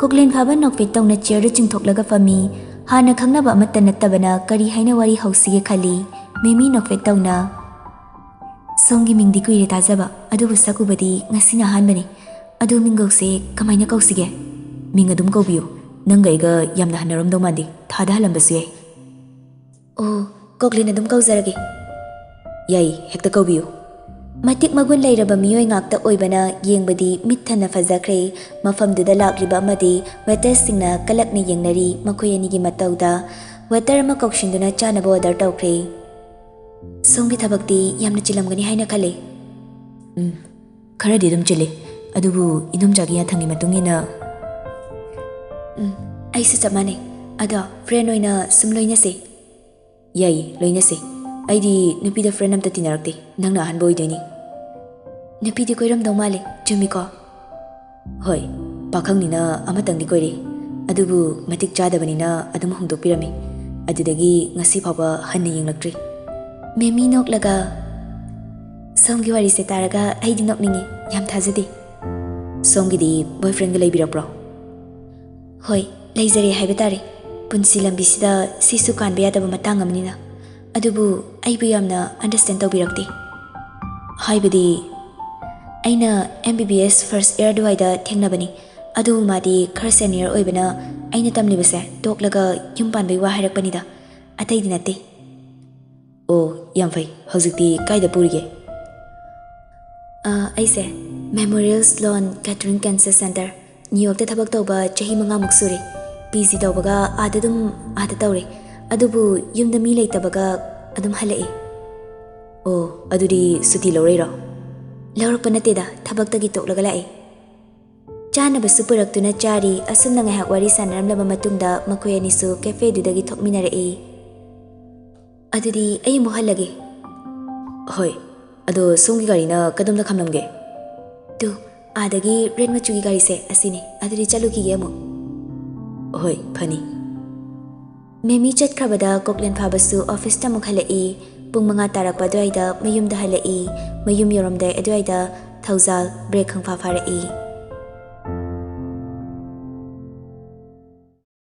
ꯀꯣꯛꯂꯦꯟ ꯐꯥꯕ ꯅꯣꯛꯐꯦꯠ ꯇꯧꯅ ꯆꯤꯌꯔꯗꯨ ꯆꯤꯡꯊꯣꯛꯂꯒ ꯐꯝꯃꯤ꯫ ꯍꯥꯟꯅ ꯈꯪꯅꯕ ꯑꯃꯠꯇ ꯅꯠꯇꯕꯅ ꯀꯔꯤ ꯍꯥꯏꯅ ꯋꯥꯔꯤ ꯍꯧꯁꯤꯒꯦ ꯈꯜꯂꯤ꯫ ꯃꯦꯃꯤ ꯅꯣꯛꯐꯦꯠ ꯇꯧꯅ, "ꯁꯣꯝꯒꯤ ꯃꯤꯡꯗꯤ ꯀꯨꯏꯔꯦ ꯇꯥꯖꯕ, ꯑꯗꯨꯕꯨ ꯁꯛ ꯎꯕꯗꯤ ꯉꯁꯤꯅ ꯑꯍꯥꯟꯕꯅꯤ꯫ ꯑꯗꯨ ꯃꯤꯡꯒꯧꯁꯦ ꯀꯃꯥꯏꯅ ꯀꯧꯁꯤꯒꯦ?" "ꯃꯤꯡ ꯑꯗꯨꯝ ꯀꯧꯕꯤꯌꯨ꯫ ꯅꯪꯒ ꯑꯩꯒ ꯌꯥꯝꯅ ꯍꯟꯅꯔꯝꯗꯧ ꯃꯥꯟꯗꯦ, ꯊꯥꯗ ꯍꯜꯂꯝꯕꯁꯨ ꯌꯥꯏ꯫" "ꯑꯣ, ꯀꯣꯛꯂꯦꯟ ꯑꯗꯨꯝ ꯀꯧꯖꯔꯒꯦ꯫" "ꯌꯥꯏ, ꯍꯦꯛꯇ ꯀꯧꯕꯤꯌꯨ꯫" ꯃꯇꯤꯛ ꯃꯒꯨꯟ ꯂꯩꯔꯕ ꯃꯤꯑꯣꯏ ꯉꯥꯛꯇ ꯑꯣꯏꯕꯅ ꯌꯦꯡꯕꯗꯤ ꯃꯤꯠ ꯊꯟꯅ ꯐꯖꯈ꯭ꯔꯦ꯫ ꯃꯐꯝꯗꯨꯗ ꯂꯥꯛꯂꯤꯕ ꯑꯃꯗꯤ ꯋꯦꯇꯔꯁꯤꯡꯅ ꯀꯂꯛꯅ ꯌꯦꯡꯅꯔꯤ꯫ ꯃꯈꯣꯏ ꯑꯅꯤꯒꯤ ꯃꯇꯧꯗ ꯋꯦꯇꯔ ꯑꯃ ꯀꯧꯁꯤꯟꯗꯨꯅ ꯆꯥꯅꯕ ꯑꯣꯔꯗꯔ ꯇꯧꯈ꯭ꯔꯦ꯫ "ꯁꯣꯝꯒꯤ ꯊꯕꯛꯇꯤ ꯌꯥꯝꯅ ꯆꯤꯜꯂꯝꯒꯅꯤ ꯍꯥꯏꯅ ꯈꯜꯂꯤ꯫" "ꯎꯝ, ꯈꯔꯗꯤ ꯑꯗꯨꯝ ꯆꯤꯜꯂꯤ꯫ ꯑꯗꯨꯕꯨ ꯏꯗꯣꯝꯆꯥꯒꯤ ꯌꯥꯊꯪꯒꯤ ꯃꯇꯨꯡ ꯏꯟꯅ꯫" "ꯎꯝ, ꯑꯩꯁꯨ ꯆꯞ ꯃꯥꯟꯅꯩ꯫ ꯑꯗꯣ ꯐ꯭ꯔꯦꯟ ꯑꯣꯏꯅ ꯁꯨꯝ ꯂꯣꯏꯅꯁꯦ꯫" "ꯌꯥꯏꯌꯦ, ꯂꯣꯏꯅꯁꯦ꯫ ꯑꯩꯗꯤ ꯅꯨꯄꯤꯗ ꯐ꯭ꯔꯦꯟ ꯑꯝꯇ ꯇꯤꯟꯅꯔꯛꯇꯦ꯫ ꯅꯪꯅ ꯑꯍꯥꯟꯕ ꯑꯣꯏꯗꯣꯏꯅꯤ꯫" "ꯅꯨꯄꯤꯗꯤ ꯀꯣꯏꯔꯝꯗꯧ ꯃꯥꯜꯂꯦ, ꯆꯨꯝꯃꯤꯀꯣ?" "ꯍꯣꯏ, ꯄꯥꯈꯪꯅꯤꯅ ꯑꯃꯇꯪꯗꯤ ꯀꯣꯏꯔꯦ꯫ ꯑꯗꯨꯕꯨ ꯃꯇꯤꯛ ꯆꯥꯗꯕꯅꯤꯅ ꯑꯗꯨꯝ ꯍꯣꯡꯗꯣꯛꯄꯤꯔꯝꯃꯤ꯫ ꯑꯗꯨꯗꯒꯤ ꯉꯁꯤ ꯐꯥꯎꯕ ꯍꯟꯅ ꯌꯦꯡꯂꯛꯇ꯭ꯔꯤ꯫" ꯃꯦꯃꯤ ꯅꯣꯛꯂꯒ, "ꯁꯣꯝꯒꯤ ꯋꯥꯔꯤꯁꯦ ꯇꯥꯔꯒ ꯑꯩꯗꯤ ꯅꯣꯛꯅꯤꯡꯉꯤ꯫ ꯌꯥꯝ ꯊꯥꯖꯗꯦ꯫" "ꯁꯣꯝꯒꯤꯗꯤ ꯕꯣꯏꯐ꯭ꯔꯦꯟꯒ ꯂꯩꯕꯤꯔꯛꯄ꯭ꯔꯣ?" "ꯍꯣꯏ, ꯂꯩꯖꯔꯦ ꯍꯥꯏꯕ ꯇꯥꯔꯦ꯫ ꯄꯨꯟꯁꯤ ꯂꯝꯕꯤꯁꯤꯗ ꯁꯤꯁꯨ ꯀꯥꯟꯕ ꯌꯥꯗꯕ ꯃꯇꯥꯡ ꯑꯃꯅꯤꯅ꯫ ꯑꯗꯨꯕꯨ ꯑꯩꯕꯨ ꯌꯥꯝꯅ ꯑꯟꯗꯔꯁ꯭ꯇꯦꯟ ꯇꯧꯕꯤꯔꯛꯇꯦ꯫" "ꯍꯥꯏꯕꯗꯤ?" "ꯑꯩꯅ ꯑꯦꯝ ꯕꯤ ꯕꯤ ꯑꯦꯁ ꯐꯥꯔꯁ ꯏꯌꯔ ꯑꯗꯨꯋꯥꯏꯗ ꯊꯦꯡꯅꯕꯅꯤ꯫ ꯑꯗꯨꯕꯨ ꯃꯥꯗꯤ ꯈꯔ ꯁꯦꯅꯤꯌꯔ ꯑꯣꯏꯕꯅ ꯑꯩꯅ ꯇꯝꯂꯤꯕꯁꯦ ꯇꯣꯛꯂꯒ ꯌꯨꯝ ꯄꯥꯟꯕꯩ ꯋꯥ ꯍꯥꯏꯔꯛꯄꯅꯤꯗ, ꯑꯇꯩꯗꯤ ꯅꯠꯇꯦ꯫" "ꯑꯣ, ꯌꯥꯝ ꯐꯩ꯫ ꯍꯧꯖꯤꯛꯇꯤ ꯀꯥꯏꯗ ꯄꯨꯔꯤꯒꯦ?" "ꯑ, ꯑꯩꯁꯦ memorial Sloan Kettering cancer center, New ꯌꯣꯔꯛꯇ ꯊꯕꯛ ꯇꯧꯕ ꯆꯍꯤ ꯃꯉꯥꯃꯨꯛ ꯁꯨꯔꯦ꯫ ꯄꯤ ꯖꯤ ꯇꯧꯕꯒ ꯑꯥꯗ ꯑꯗꯨꯝ, ꯑꯥꯗ ꯇꯧꯔꯦ꯫ ꯑꯗꯨꯕꯨ ꯌꯨꯝꯗ ꯃꯤ ꯂꯩꯇꯕꯒ ꯑꯗꯨꯝ ꯍꯜꯂꯛꯑꯦ꯫" "ꯑꯣ, ꯑꯗꯨꯗꯤ ꯁꯨꯇꯤ ꯂꯧꯔꯛꯏꯔꯣ?" "ꯂꯧꯔꯛꯄ ꯅꯠꯇꯦꯗ, ꯊꯕꯛꯇꯒꯤ ꯇꯣꯛꯂꯒ ꯂꯥꯛꯑꯦ꯫" ꯆꯥꯅꯕꯁꯨ ꯄꯨꯔꯛꯇꯨꯅ ꯆꯥꯔꯤ꯫ ꯑꯁꯨꯝꯅ ꯉꯥꯏꯍꯥꯛ ꯋꯥꯔꯤ ꯁꯥꯟꯅꯔꯝꯂꯕ ꯃꯇꯨꯡꯗ ꯃꯈꯣꯏ ꯑꯅꯤꯁꯨ ꯀꯦꯐꯦꯗꯨꯗꯒꯤ ꯊꯣꯛꯃꯤꯟꯅꯔꯛꯏ꯫ "ꯑꯗꯨꯗꯤ ꯑꯩ ꯑꯃꯨꯛ ꯍꯜꯂꯒꯦ꯫" "ꯍꯣꯏ, ꯑꯗꯣ ꯁꯣꯝꯒꯤ ꯒꯥꯔꯤꯅ ꯀꯗꯣꯝꯗ ꯈꯥꯝꯂꯝꯒꯦ?" "ꯇꯨ, ꯑꯥꯗꯒꯤ ꯔꯦꯗ ꯃꯆꯨꯒꯤ ꯒꯥꯔꯤꯁꯦ ꯑꯁꯤꯅꯤ꯫ ꯑꯗꯨꯗꯤ ꯆꯠꯂꯨꯈꯤꯒꯦ ꯑꯃꯨꯛ꯫ ꯍꯣꯏ, ꯐꯅꯤ꯫ ꯃꯦꯃꯤ ꯆꯠꯈ꯭ꯔꯕꯗ ꯀꯣꯛꯂꯦꯟ ꯐꯥꯕꯁꯨ ꯑꯣꯐꯤꯁꯇ ꯑꯃꯨꯛ ꯍꯜꯂꯛꯏ꯫ ꯄꯨꯡ ꯃꯉꯥ ꯇꯥꯔꯛꯄ ꯑꯗꯨꯋꯥꯏꯗ ꯃꯌꯨꯝꯗ ꯍꯜꯂꯛꯏ꯫ ꯃꯌꯨꯝ ꯌꯧꯔꯝꯗꯥꯏ ꯑꯗꯨꯋꯥꯏꯗ ꯊꯧꯖꯥꯜ ꯕ꯭ꯔꯦꯛ ꯈꯪꯐꯥ ꯐꯥꯔꯛꯏ꯫